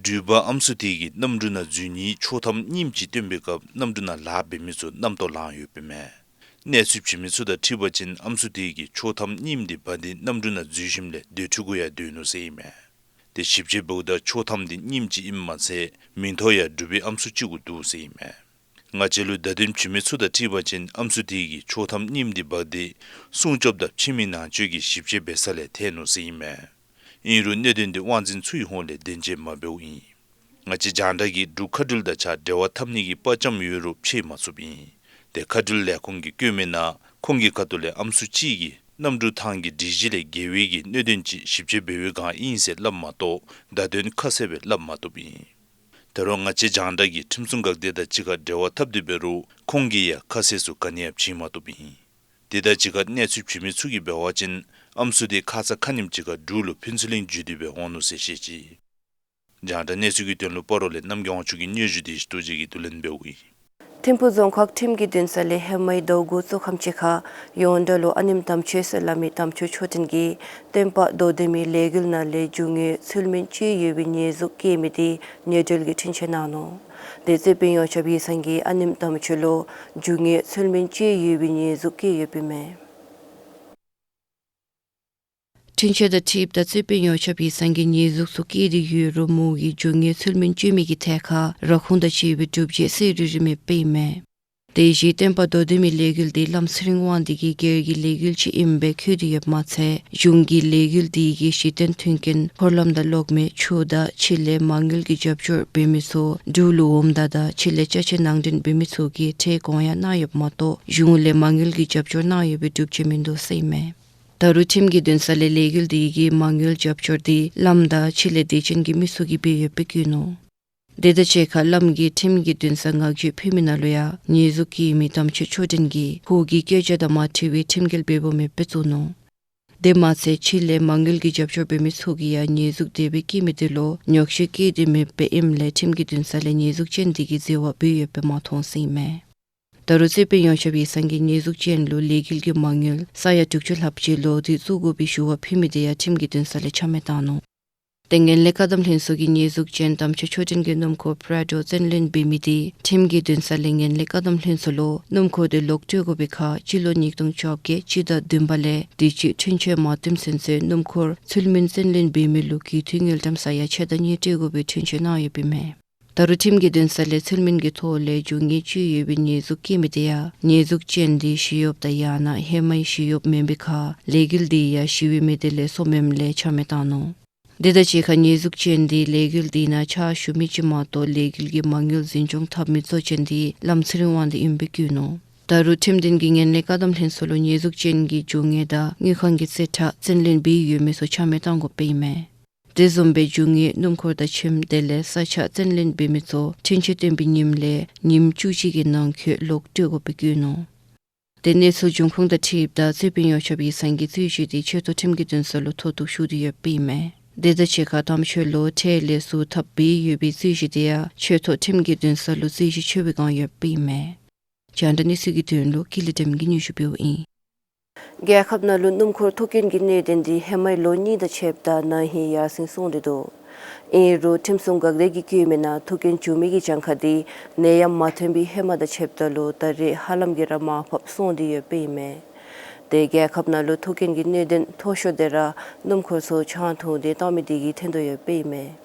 འགྲུལ་པ་ཨམ་སྲུ་དེ་གིས་གནམ་གྲུ་ནང་འཛུལ་ནིའི་ཆོག་ཐམ་རྙིངམ་ཅིག་སྟོན་པའི་སྐབས་གནམ་གྲུ་ནང་ལཱ་འབད་མི་ཚུ་རྣམ་རྟོག་ལངས་ཡོདཔ་ཨིན་མས། གནས་ཚུལ་བྱིན་མི་ཚུ་དང་འཁྲིལ་བ་ཅིན་ཨམ་སྲུ་དེ་གིས་ཆོག་ཐམ་རྙིངམ་དེ་འབག་སྟེ་གནམ་གྲུ་ནང་འཛུལ་ཞིནམ་ལས་སྡོད་ཁྲི་གུ་ཡང་སྡོད་ནུག་ཟེར་ཨིན་མས། དེ་ཞིབ་དཔྱད་འབདཝ་ད་ཆོག་ཐམ་དེ་རྙིངམ་ཅིག་ཨིནམ་མ་ཚད་མིང་ཐོ་ཡང་འབྲུག་པའི་ཨམ་སྲུ་ཅིག་གུ་འདུག་ཟེར་ཨིན་མས། ང་བཅས་ལུ་བརྡ་དོན་བྱིན་མི་ཚུ་དང་འཁྲིལ་བ་ཅིན་ཨམ་སྲུ་དེ་གིས་ཆོག་ཐམ་རྙིངམ་དེ་འབག་སྟེ་སྲུང་སྐྱོབ་དང་ཕྱི་མི་ནང་འཛུལ་གྱི་ཞིབ་དཔྱད་འབད་ས་ལས་ཐལ་ནུག་ཟེར་ཨིན་མས། ཨིན་རུང་གནད་དོན་དེ་དབང་འཛིན་ཚུའི་ཧོངས་ལས་བདེན་འཚོལ་མ་འབདཝ་ཨིན། ང་བཅས་རྒྱང་བསྒྲགས་ཀྱིས་འབྲུག་མཁའ་འགྲུལ་དང་གཅིག་ཁར་འབྲེལ་བ་འཐབ་ནི་གི་དཔའ་བཅམ་ཡོད་རུང་འཕྱད་མ་ཚུགསཔ་ཨིན། དེ་མཁའ་འགྲུལ་ལས་ཁུངས་ཀྱིས་བཀོད་མི་ནང་ཁོང་གི་ཁ་ཐུག་ལས་ཨམ་སྲུ་ཅིག་གིས་གནམ་གྲུ་ཐང་གི་སྒྲིག་གཞི་ལས་འགལ་བའི་གི་གནད་དོན་ཅིག་ཞིབ་དཔྱད་འབད་བའི་བསྒང་ཨིན་ཟེར་སླབ་མ་གཏོགས་བརྡ་དོན་ཁ་གསལ་སྦེ་སླབ་མ་བཏུབ་ཨིན། ད་རུང་ང་བཅས་རྒྱང་བསྒྲགས་ཀྱིས་ཁྲིམས་སྲུང་འགག་སྡེ་དང་གཅིག་ཁར་འབྲེལ་བ་འཐབ་སྟེ་འབད་རུང་ཁོང་གིས་ཡང་ཁ་གསལ་ཚུ་ག་ནི་ཡང་བྱིན་མ་བཏུབ་ཨིན། དེ་དང་གཅིག་ཁར་གནས་ཚུལ་བྱིན་མི་ཚུ་གིས་འབད་བ་ཅིན་ཨམ་སྲུ་དེ་ཁ་ཙ་ཁ་ཉིནམ་ཅིག་ཁར་འབྲུག་ལུ་ཕུན་ཚོགས་གླིང་བརྒྱུད་དེ་སྦེ་འོང་ནུག་ཟེར་བཤད་ཅི། རྒྱང་བསྒྲགས་གནས་ཚུལ་གྱི་དོན་ལུ་སྤ་རོ་ལས་རྣམ་རྒྱལ་དབང་ཕྱུག་གི་སྙན་ཞུ་དེ་ཞི་ཏོ་རྗེ་གིས་བསྡུ་ལེན་འབདཝ་ཨིན། ཐིམ་ཕུག་རྫོང་ཁག་ཁྲིམས་ཀྱི་འདུན་ས་ལས་ཧེ་མའི་ཟླཝ་དགུ་གཙོ་ཁམས་ཅིག་ཁར་ཡོངས་གྲགས་ལུ་ཨ་ནེམ་དམ་ཆོས་ཟེར་སླབ་མི་དམ་ཆོས་མཆོག་སྤྲུལ་གྱིས་སྟོན་པ་མདོ་སྡེ་མའི་ལས་འགུལ་ནང་ལས་རྒྱུ་དངོས་ཚུལ་མིན་སྤྱོད་ཡོད་པའི་ཉེས་འཛུགས་བཀལ་མི་དེ་ཉེས་འབྲེལ་གྱི་འཁྲུན་ཆོད་གནང་ནུག། དེ་རྩོད་དཔོན་ཡོངས་ཁྱབ་ཡིག་ཚང་གིས་ཨ་ནེམ་དམ་ཆོས་ལུ་རྒྱུ་དངོས་ཚུལ་མིན་སྤྱོད་ཡོད་པའི་ཉེས་འཛུགས་བཀལ་ཡོདཔ་ཨིན་མས། འཁྲུན་ཆོད་དང་འཁྲིལཝ་ད་རྩོད་དཔོན་ཡོངས་ཁྱབ་ཡིག་ཚང་གིས་ཉེས་འཛུགས་ཚུ་བཀལ་ཏེ་ཡོད་རུང་མོ་གིས་རྒྱུ་དངོས་ཚུལ་མིན་སྤྱོད་མི་གི་ཐད་ཁར་ར་ཁུངས་དང་བཅས་པའི་སྒྲུབ་བྱེད་གསལ་རི་རི་མེདཔ་ཨིན་མས། དེ་བཞིན་སྟོན་པ་མདོ་སྡེ་མའི་ལས་འགུལ་དེ་བླམ་ཚེ་རིང་དབང་འདུས་ཀྱི་སྒེར་གྱི་ལས་འགུལ་ཅིག་ཨིནམ་སྦེ་འཁོད་དེ་ཡོདཔ་མ་ཚད་གཞུང་གི་ལས་འགུལ་དེ་གི་གཞི་རྟེན་མཐུན་རྐྱེན་འཁོར་ལམ་དང་གློག་མེ་ཆུ་དང་ཕྱི་ལས་མ་དངུལ་གྱི་རྒྱབ་སྐྱོར་འབད་མི་ཚུ་འབྲུག་ལུ་འོངམ་ད་དང་ཕྱི་ལས་ཅ་ཆས་ནང་འདྲེན་འབད་མི་ཚུ་གིས་ཁྲལ་དགོངས་ཡངས་གནང་ཡོདཔ་མ་གཏོགས་གཞུང་ལས་མ་དངུལ་གྱི་རྒྱབ་སྐྱོར་གནང་ཡོད་པའི་སྒྲུབ་བྱེད་མིན་འདུག་ཟེར་ཨིན་མས། ད་རུང་ཁྲིམས་ཀྱི་འདུན་ས་ལས་ལས་འགུལ་དེ་གི་མ་དངུལ་རྒྱབ་སྐྱོར་དེ་བླམ་དང་ཕྱི་ལས་དད་ཅན་གྱི་མི་ཚུ་གིས་འབད་ཡོདཔ་སྦེ་བཀོད་ནུག། དེ་དང་གཅིག་ཁར་བླམ་གྱིས་ཁྲིམས་ཀྱི་འདུན་སར་ངག་བརྗོད་ཕུལ་མི་ནང་ལུ་ཡང་ཉེས་འཛུགས་བཀལ་མི་དམ་ཆོས་མཆོག་སྤྲུལ་གྱིས་ཁོ་གི་སྐད་ཆ་དང་མ་འཁྲིལ་བའི་ཁྲིམས་འགལ་འབད་འབདཝ་མེདཔ་སྦེ་བཙུགས་ནུག། དེ་མ་ཚད་ཕྱི་ལས་མ་དངུལ་གྱི་རྒྱབ་སྐྱོར་འབད་མི་ཚུ་གིས་ཡང་ཉེས་འཛུགས་དེ་སྦེ་བཀལ་མི་དེ་ལུ་ཉོགས་བཤད་བཀལ་ཏེ་མེདཔ་ཨིནམ་ལས་ཁྲིམས་ཀྱི་འདུན་ས་ལས་ཉེས་འཛུགས་ཅན་དེ་གི་འཛོལ་བ་འབད་ཡོདཔ་སྦེ་མ་མཐོང་ཟེར་ཨིན་མས། ད་རུང་རྩོད་དཔོན་ཡོངས་ཁྱབ་ཡིག་ཚང་གིས་ཉེས་འཛུགས་ཅན་ལུ་ལས་འགུལ་གྱི་མ་དངུལ་ས་ཡ་དྲུག་ཅུ་ལྷགཔ་ཅིག་ལོག་སྟེ་བཙུགས་དགོ་པའི་ཞུ་བ་ཕུལ་མི་དེ་ཡང་ཁྲིམས་ཀྱི་འདུན་ས་ལས་ཆ་མེད་བཏང་ནུག། ཏེ་ངན་ལྷད་བཀག་སྡོམ་ལྷན་ཚོགས་ཀྱིས་ཉེས་འཛུགས་ཅན་དམ་ཆོས་མཆོག་སྤྲུལ་གྱི་སྣུམ་འཁོར་པྲ་ཌོ་བཙན་ལེན་འབད་མི་དེ་ཁྲིམས་ཀྱི་འདུན་ས་ལས་ངན་ལྷད་བཀག་སྡོམ་ལྷན་ཚོགས་ལུ་སྣུམ་འཁོར་དེ་ལོག་སྤྲོད་དགོ་པའི་ཁར་སྤྱི་ལོ་ཉིས་སྟོང་བཅོ་བརྒྱད་སྤྱི་ཟླ་བདུན་པ་ལས་དུས་ཅི་འཁྲུན་ཆོད་མ་བཏོན་ཚུན་ཚོད་སྣུམ་འཁོར་ཚུལ་མིན་བཙན་ལེན་འབད་མི་ལུ་གུས་བཏུད་དངུལ་ཀྲམ་ས་ཡ་ཕྱེད་དང་གཉིས་སྤྲོད་དགོ་པའི་འཁྲུན་ཆོད་གནང་ཡོདཔ་ཨིན་མས། ད་རུང་ཁྲིམས་ཀྱི་འདུན་ས་ལས་ཚུལ་མིན་གྱི་ཐོག་ལས་རྒྱུ་དངོས་ཅིག་ཡོད་པའི་ཉེས་འཛུགས་བཀལ་མི་དེ་ཡང་ཉེས་འཛུགས་ཅན་དེ་ཞི་གཡོགཔ་དང་ཡང་ན་ཧེ་མའི་ཞི་གཡོགཔ་མེན་པའི་ཁར་ལས་འགུལ་དེ་ཡང་ཞི་བའི་མི་སྡེ་ལས་སོངམ་ཨིནམ་ལས་ཆ་མེད་བཏང་ནུག། དེ་དང་གཅིག་ཁར་ཉེས་འཛུགས་ཅན་དེ་ལས་འགུལ་དེ་ནང་ཕྱག་ཞུ་མི་ཅིག་མ་གཏོགས་ལས་འགུལ་གྱི་མ་དངུལ་འཛིན་སྐྱོང་འཐབ་མི་གཙོ་ཅན་དེ་ལམ་ཚེ་རིང་དབང་འདུས་ཨིནམ་སྦེ་བཀོད་ནུག། ད་རུང་ཁྲིམས་འདུན་གྱིས་ངན་ལྷད་བཀག་སྡོམ་ལྷན་ཚོགས་ལུ་ཉེས་འཛུགས་ཅན་གྱི་རྒྱུ་དངོས་དང་དངུལ་ཁང་གི་རྩིས་ཁྲ་བཙན་ལེན་འབད་ཡོད་མི་ཚུ་ཆ་མེད་བཏང་དགོཔ་ཨིན་མས། དེ་བཟུམ་སྦེ་རྒྱུ་དངོས་སྣུམ་འཁོར་དང་ཁྱིམ་དེ་ལས་ས་ཆ་བཙན་ལེན་འབད་མི་ཚུ་འཁྲུན་ཆོད་བཏོན་པའི་ཉིནམ་ལས་ཉིནམ་བཅུ་གཅིག་གི་ནང་འཁོད་ལོག་སྤྲོད་དགོཔ་སྦེ་བཀོད་ནུག། དེ་གནས་ཚུལ་འབྱུང་ཁུངས་དང་འཁྲིལཝ་ད་རྩོད་དཔོན་ཡོངས་ཁྱབ་ཡིག་ཚང་གི་རྩོད་གཞི་དེ་ཆེ་མཐོ་ཁྲིམས་ཀྱི་འདུན་ས་ལུ་མཐོ་གཏུགས་ཞུ་སྟེ་ཡོདཔ་ཨིན་མས། དེ་དང་གཅིག་ཁར་དམ་ཆོས་ལུ་ཁྲལ་ལེགས་སུ་འཐབ་འབད་ཡོད་པའི་རྩོད་གཞི་དེ་ཡང་ཆེ་མཐོ་ཁྲིམས་ཀྱི་འདུན་ས་ལུ་རྩོད་གཞི་ཆེ་བའི་སྒང་ཡོདཔ་ཨིན་མས། རྒྱང་བསྒྲགས་གནས་ཚུལ་གྱི་དོན་ལུ་ཀུན་ལེགས་སྒྲོལམ་གིས་སྙན་ཞུ་ཕུལཝ་ཨིན། རྒྱལ་ཁབ་ནང་ལུ་སྣུམ་འཁོར་ཐོག་རྐྱེན་གྱི་གནད་དོན་འདི་ཧེ་མའི་ལོ་གཉིས་དང་ཕྱདཔ་ད་ན་ཧིང་ཡར་སེང་སོང་སྟེ་འདུག། ཨིན་རུང་ཁྲིམས་སྲུང་འགག་སྡེ་གིས་བཀོད་མི་ནང་ཐོག་རྐྱེན་བྱུང་མི་གི་གྱངས་ཁ་འདི་ནད་ཡམས་མ་ཐོན་པའི་ཧེ་མ་དང་ཕྱདཔ་ད་ལུ་ད་རེས་ཧ་ལམ་གྱིས་ར་མར་ཕབ་སོང་སྟེ་ཡོདཔ་ཨིན་མས། དེ་རྒྱལ་ཁབ་ནང་ལུ་ཐོག་རྐྱེན་གྱི་གནད་དོན་མཐོ་ཤོས་དེ་ར་སྣུམ་འཁོར་ཚུ་ཆང་འཐུང་སྟེ་བཏང་མི་དེ་གིས་ཐོན་དོ་ཡོདཔ་ཨིན་མས།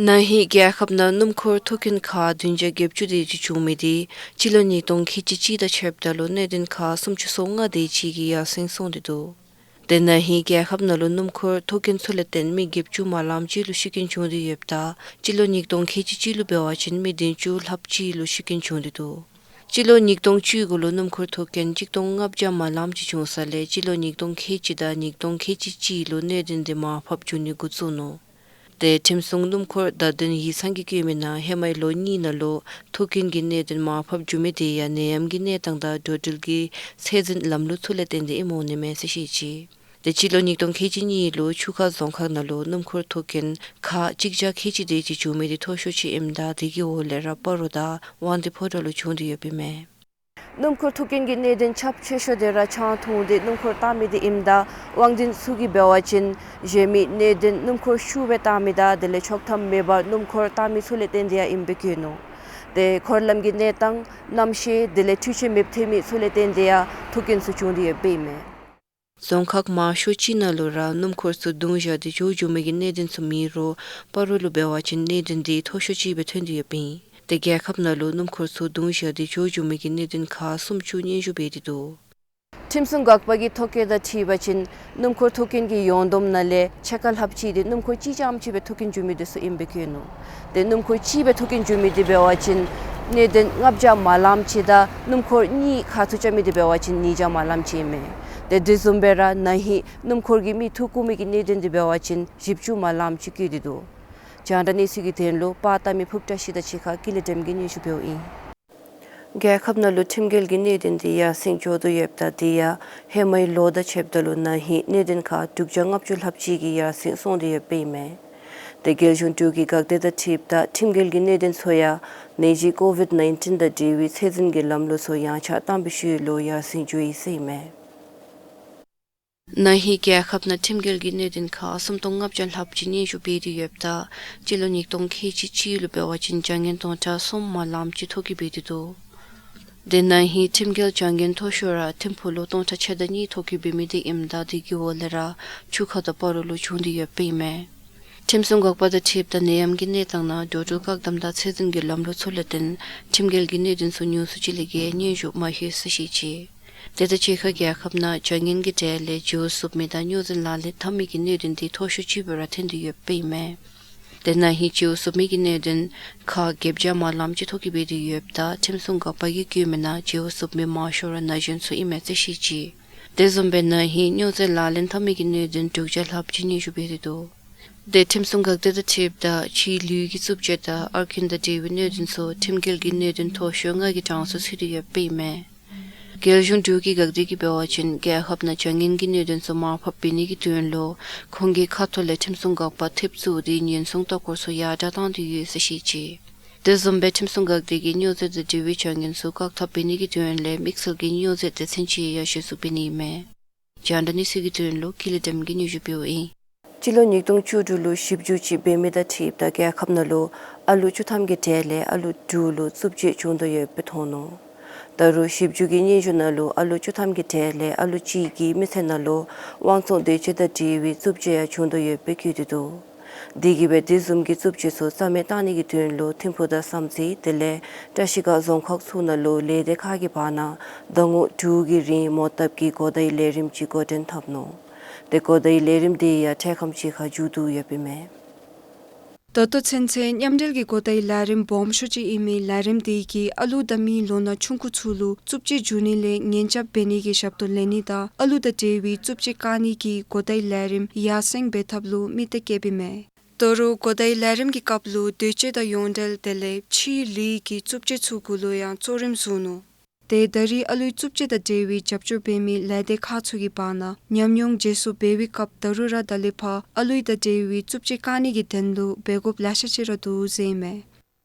ན་ཧིང་རྒྱལ་ཁབ་ནང་སྣུམ་འཁོར་ཐོག་རྐྱེན་ཁག་བདུན་བརྒྱ་བརྒྱད་ཅུ་དེ་ཅིག་བྱུང་མི་དེ་སྤྱི་ལོ་ཉིས་སྟོང་ཁལ་གཅིག་གཅིག་དང་ཕྱདཔ་ད་ལུ་གནད་དོན་ཁག་སུམ་ཅུ་སོ་ལྔ་དེ་ཅིག་གིས་ཡར་སེང་སོང་སྟེ་འདུག། དེ་ན་ཧིང་རྒྱལ་ཁབ་ནང་ལུ་སྣུམ་འཁོར་ཐོག་རྐྱེན་ཚུ་ལས་བརྟེན་མི་བརྒྱད་ཅུ་མ་ལངམ་ཅིག་ལུ་ཤི་རྐྱེན་བྱུང་སྟེ་ཡོདཔ་ད་སྤྱི་ལོ་ཉིས་སྟོང་ཁལ་གཅིག་གཅིག་ལུ་འབད་བ་ཅིན་མི་བདུན་ཅུ་ལྷགཔ་ཅིག་ལུ་ཤི་རྐྱེན་བྱུང་སྟེ་འདུག། སྤྱི་ལོ་ཉིས་སྟོང་བཅུ་དགུ་ལུ་སྣུམ་འཁོར་ཐོག་རྐྱེན་གཅིག་སྟོང་ལྔ་བརྒྱ་མ་ལངམ་ཅིག་བྱུང་ས་ལས་སྤྱི་ལོ་ཉིས་སྟོང་ཁལ་གཅིག་དང་ཉིས་སྟོང་ཁལ་གཅིག་གཅིག་ལུ་གནད་དོན་དེ་མར་ཕབ་འགྱོ་ནི་འགོ་བཙུགས་ནུག། དེ་ཁྲིམས་སྲུང་སྣུམ་འཁོར་བརྡ་དོན་ཡིག་ཚང་གིས་བཀོད་མི་ནང་ཧེ་མའི་ལོ་གཉིས་ནང་ལུ་ཐོག་རྐྱེན་གྱི་གནད་དོན་མར་ཕབ་འགྱོ་མི་དེ་ཡང་ནད་ཡམས་ཀྱི་གནས་སྟངས་དང་འགྲོ་འགྲུལ་གྱི་ཚད་འཛིན་ལམ་ལུགས་ཚུ་ལས་བརྟེན་ཏེ་ཨིནམ་འོང་ནི་མས་ཟེར་བཤད་ཅི། དེ་སྤྱི་ལོ་ཉིས་སྟོང་ཁལ་གཅིག་གཉིས་ལུ་ཆུ་ཁ་རྫོང་ཁག་ནང་ལུ་སྣུམ་འཁོར་ཐོག་རྐྱེན་ཁག་གཅིག་བརྒྱ་ཁལ་གཅིག་དེ་ཅིག་བྱུང་མི་དེ་མཐོ་ཤོས་ཅིག་ཨིནམ་ད་དེ་གི་འོག་ལས་ར་སྤ་རོ་དང་དབང་འདུས་ཕོ་བྲང་ལུ་བྱུང་སྟེ་ཡོདཔ་ཨིན་མས། སྣུམ་འཁོར་ཐོག་རྐྱེན་གྱི་གནད་དོན་ཁྱབ་ཆེ་ཤོས་དེ་ར་ཆང་འཐུང་སྟེ་སྣུམ་འཁོར་བཏང་མི་དེ་ཨིནམ་ད་དབང་འདུས་ཚུ་གིས་འབད་བ་ཅིན་གཞན་མི་གནད་དོན་སྣུམ་འཁོར་ཤུགས་སྦེ་བཏང་མི་དང་དེ་ལས་ཆོག་ཐམ་མེད་པར་སྣུམ་འཁོར་བཏང་མི་ཚུ་ལས་བརྟེན་ཏེ་ཡང་ཨིནམ་སྦེ་བཀོད་ནུག། དེ་འཁོར་ལམ་གྱི་གནས་སྟངས་གནམ་གཤིས་དེ་ལས་འཕྲུལ་ཆས་མེདཔ་ཐོན་མི་ཚུ་ལས་བརྟེན་ཏེ་ཡང་ཐོག་རྐྱེན་ཚུ་བྱུང་སྟེ་ཡོདཔ་ཨིན་མས། རྫོང་ཁག་མང་ཤོས་ཅིག་ནང་ལུ་ར་སྣུམ་འཁོར་ཚུ་རྡུང་བཞག་སྟེ་བྱོག་འགྱོ་མི་གི་གནད་དོན་ཚུ་མེད་རུང་སྤ་རོ་ལུ་འབད་བ་ཅིན་གནད་དོན་དེ་མཐོ་ཤོས་ཅིག་སྦེ་ཐོན་ཏེ་ཡོདཔ་ཨིན། དེ་རྒྱལ་ཁབ་ནང་ལུ་སྣུམ་འཁོར་ཚུ་རྡུང་བཞག་སྟེ་བྱོག་འགྱོ་མི་གི་གནད་དོན་ཁག་སུམ་ཅུ་སྙན་ཞུ་འབད་དེ་འདུག། ཁྲིམས་སྲུང་འགག་པ་གི་ཐོ་བཀོད་དང་འཁྲིལ་བ་ཅིན་སྣུམ་འཁོར་ཐོག་རྐྱེན་གྱི་ཡོངས་བསྡོམས་ནང་ལས་ཕྱེད་ཀ་ལྷགཔ་ཅིག་དེ་སྣུམ་འཁོར་གཅིག་རྐྱངམ་ཅིག་སྦེ་ཐོག་རྐྱེན་བྱུང་མི་དེ་ཚུ་ཨིནམ་སྦེ་བཀོད་ནུག། དེ་སྣུམ་འཁོར་གཅིག་སྦེ་ཐོག་རྐྱེན་བྱུང་མི་དེ་འབད་བ་ཅིན་གནད་དོན་ལྔ་བརྒྱ་མ་ལངམ་ཅིག་དང་སྣུམ་འཁོར་གཉིས་ཁ་ཐུག་རྐྱབ་མི་དེ་འབད་བ་ཅིན་ཉིས་བརྒྱ་མ་ལངམ་ཅིག་ཨིན་མས། དེ་དེ་བཟུམ་སྦེ་ར་ན་ཧིང་སྣུམ་འཁོར་གྱིས་མི་འཐུ་བཀོ་མི་གི་གནད་དོན་དེ་འབད་བ་ཅིན་བཞི་བཅུ་མ་ལངམ་ཅིག་བཀོད་དེ་འདུག། རྒྱང་བསྒྲགས་གནས་ཚུལ་གྱི་དོན་ལུ་པར་བཏབ་མི་ཕུརཔ་བཀྲ་ཤིས་དང་གཅིག་ཁར་ཀུན་ལེགས་སྒྲོལམ་གིས་སྙན་ཞུ་འབདཝ་ཨིན། རྒྱལ་ཁབ་ནང་ལུ་ཁྲིམས་འགལ་གྱི་གནད་དོན་དེ་ཡར་སེང་འགྱོ་དོ་ཡོདཔ་ད་དེ་ཡང་ཧེ་མའི་ལོ་དང་ཕྱདཔ་ད་ལུ་ན་ཧིང་གནད་དོན་ཁག་དྲུག་བརྒྱ་ལྔ་བཅུ་ལྷགཔ་ཅིག་གིས་ཡར་སེང་སོང་སྟེ་ཡོདཔ་ཨིན་མས། དེ་རྒྱལ་གཞུང་དྲུག་གི་འགག་སྡེ་དང་འཁྲིལཝ་ད་ཁྲིམས་འགལ་གྱི་གནད་དོན་ཚུ་ཡང་ནད་གཞི་ཀོ་ཝིཌ་ནའིན་ཊིན་དང་འབྲེལ་བའི་ཚད་འཛིན་གྱི་ལམ་ལུགས་ཚུ་ཡངས་ཆག་བཏང་བའི་ཤུལ་ལུ་ཡར་སེང་འགྱོ་ཡི་ཟེར་ཨིན་མས། ན་ཧིང་རྒྱལ་ཁབ་ནང་ཁྲིམས་འགལ་གྱི་གནད་དོན་ཁག་སུམ་སྟོང་ལྔ་བརྒྱ་ལྷགཔ་ཅིག་སྙན་ཞུ་འབད་དེ་ཡོདཔ་ད་སྤྱི་ལོ་ཉིས་སྟོང་ཁལ་གཅིག་གཅིག་ལུ་འབད་བ་ཅིན་བྱ་ངན་སྟོང་ཕྲག་གསུམ་མ་ལངམ་ཅིག་ཐོ་བཀོད་འབད་དེ་འདུག། དེ་ན་ཧིང་ཁྲིམས་འགལ་བྱ་ངན་མཐོ་ཤོས་ར་ཐིམ་ཕུག་ལུ་སྟོང་ཕྲག་ཕྱེད་དང་གཉིས་ཐོ་བཀོད་འབད་མི་དེ་ཨིནམ་ད་དེ་གི་འོག་ལས་ར་ཆུ་ཁ་དང་སྤ་རོ་ལུ་བྱུང་སྟེ་ཡོདཔ་ཨིན་མས། ཁྲིམས་སྲུང་འགག་པ་དང་འཁྲིལཝ་ད་ནད་ཡམས་ཀྱི་གནས་སྟངས་ནང་འགྲོ་འགྲུལ་བཀག་དམ་དང་ཚད་འཛིན་གྱི་ལམ་ལུགས་ཚུ་ལས་བརྟེན་ཁྲིམས་འགལ་གྱི་གནད་དོན་ཚུ་ཉུང་སུ་ཅིག་ལས་བརྒལ་སྙན་ཞུ་མ་ལྷོད་ཟེར་བཤད་ཅི། དེ་དང་གཅིག་ཁར་རྒྱལ་ཁབ་ནང་བྱ་ངན་གྱི་གྲས་ལས་བརྗེ་བོ་བཙུགས་མི་དང་སྨྱོ་རྫས་ལག་ལེན་འཐབ་མི་གི་གནད་དོན་དེ་མཐོ་ཤོས་ཅིག་སྦེ་ར་ཐོན་ཏེ་ཡོདཔ་ཨིན་མས། དེ་ན་ཧིང་བརྗེ་བོ་བཙུགས་མི་གི་གནད་དོན་ཁག་བརྒྱད་བརྒྱ་མ་ལངམ་ཅིག་ཐོ་བཀོད་འབད་དེ་ཡོདཔ་ད་ཁྲིམས་སྲུང་འགག་པ་གིས་བཀོད་མི་ནང་བརྗེ་བོ་བཙུགས་མི་མང་ཤོས་ར་ན་གཞོན་ཚུ་ཨིན་མས་ཟེར་བཤད་ཅི། དེ་བཟུམ་སྦེ་ན་ཧིང་སྨྱོ་རྫས་ལག་ལེན་འཐབ་མི་གི་གནད་དོན་དྲུག་བརྒྱ་ལྷགཔ་ཅིག་སྙན་ཞུ་འབད་དེ་འདུག། དེ་ཁྲིམས་སྲུང་འགག་སྡེ་དང་འཁྲིལཝ་ད་ཕྱིའི་ལུས་ཀྱི་རྩུབ་སྤྱོད་དང་ཨར་ཀིན་དང་འབྲེལ་བའི་གནད་དོན་ཚུ་ཁྲིམས་འགལ་གྱི་གནད་དོན་མཐོ་ཤོས་ལྔ་གི་གྲངས་སུ་ཚུད་དེ་ཡོདཔ་ཨིན་མས། རྒྱལ་གཞུང་འབྲུག་གི་འགག་སྡེ་གིས་འབད་བ་ཅིན་རྒྱལ་ཁབ་ནང་བྱ་ངན་གྱི་གནད་དོན་ཚུ་མར་ཕབ་འབད་ནི་གི་དོན་ལུ་ཁོང་གི་ཁ་ཐུག་ལས་ཁྲིམས་སྲུང་འགག་པ་ཐེབས་བཙུགས་ཏེ་ཉེན་སྲུང་ལྟ་སྐོར་ཚུ་ཡར་དྲག་བཏང་སྟེ་ཡོད་ཟེར་བཤད་ཅི། དེ་བཟུམ་སྦེ་ཁྲིམས་སྲུང་འགག་སྡེ་གིས་སྨྱོ་རྫས་དང་འབྲེལ་བའི་བྱ་ངན་ཚུ་བཀག་ཐབས་འབད་ནི་གི་དོན་ལས་དམིགས་བསལ་གྱི་སྨྱོ་རྫས་སྡེ་ཚན་ཅིག་ཡང་གཞི་བཙུགས་འབད་ནི་ཨིན་མས། རྒྱང་བསྒྲགས་གནས་ཚུལ་གྱི་དོན་ལུ་ཀུན་ལེགས་བདེམ་གིས་སྙན་ཞུ་ཕུལཝ་ཨིན། སྤྱི་ལོ་ཉིས་སྟོང་བཅུ་དྲུག་ལུ་ཞིབ་འཇུག་ཅིག་འབད་མི་དང་འཁྲིལཝ་ད་རྒྱལ་ཁབ་ནང་ལུ་ཨ་ལུ་བཅུ་ཐམ་གྱི་གྲས་ལས་ཨ་ལུ་དྲུག་ལུ་རྩུབ་སྤྱོད་བྱུང་དོ་ཡོདཔ་སྦེ་མཐོང་ནུག། ད་རུང་ཞིབ་འཇུག་གི་སྙན་ཞུ་ནང་ལུ་ཨ་ལུ་བཅུ་ཐམ་གྱི་གྲས་ལས་ཨ་ལུ་གཅིག་གི་མི་ཚེ་ནང་ལུ་དབང་བཙོང་འདོད་སྤྱོད་དང་འབྲེལ་བའི་རྩུབ་སྤྱོད་ཡང་བྱུང་དོ་ཡོདཔ་སྦེ་བཀོད་དེ་འདུག། དེ་གིས་སྦེ་དེ་བཟུམ་གྱི་རྩུབ་སྤྱོད་ཚུ་རྩ་མེད་བཏང་ནི་གི་དོན་ལུ་ཐིམ་ཕུག་དང་བསམ་རྩེ་དེ་ལས་བཀྲ་ཤིས་སྒང་རྫོང་ཁག་ཚུ་ནང་ལུ་ལས་སྡེ་ཁག་གི་བར་ན་ཟླ་ངོ་དྲུག་གི་རིང་མོ་བཏབ་ཀྱི་གོ་བརྡའི་ལས་རིམ་ཅིག་འགོ་འདྲེན་འཐབ་ནུག། ཏེ་གོ་བརྡའི་ལས་རིམ་དེ་ཡང་འཕྲལ་ཁམས་ཅིག་ཁར་མཇུག་བསྡུ་ཡོདཔ་ཨིན་མས། ད་ལྟོ་ཚུན་ཚོད་མཉམ་འབྲེལ་གྱི་གོ་བརྡའི་ལས་རིམ་སྦོམ་ཤོས་ཅིག་ཨིན་མི་ལས་རིམ་དེ་གིས་ཨ་ལུ་དང་མི་ལོ་ན་ཆུང་ཀུ་ཚུ་ལུ་རྩུབ་སྤྱོད་འབྱུང་ནི་ལས་ཉེན་བཅོལ་འབད་ནི་གི་ཞབས་ཏོག་ལེན་ནི་དང་ཨ་ལུ་དང་འབྲེལ་བའི་རྩུབ་སྤྱོད་བཀག་ནི་གི་གོ་བརྡའི་ལས་རིམ་ཡར་སེང་འབད་ཐབས་ལུ་དམིགས་གཏད་བསྐྱེདཔ་ཨིན་མས། ད་རུང་གོ་བརྡའི་ལས་རིམ་གྱི་སྐབས་ལུ་འདོད་སྤྱོད་དང་ཡོངས་འབྲེལ་དེ་ལས་ཕྱིའི་ལུས་ཀྱི་རྩུབ་སྤྱོད་ཚུ་གུ་ལུ་ཡང་གཙོ་རིམ་བཟུང་ནུག། ཏེ་ད་རེས་ཨ་ལུའི་རྩུབ་སྤྱོད་དང་འབྲེལ་བའི་རྒྱབ་སྐྱོར་འབད་མི་ལས་སྡེ་ཁག་ཚུ་གི་བར་ན་ཉམས་མྱོང་བརྗེ་སོར་འབད་བའི་སྐབས་ད་རུང་ར་ད་ལས་ཕར་ཨ་ལུའི་དང་འབྲེལ་བའི་རྩུབ་སྤྱོད་བཀག་ནི་གི་དོན་ལུ་འབད་དགོཔ་ལེ་ཤ་ཅིག་ར་འདུག་ཟེར་ཨིན་མས།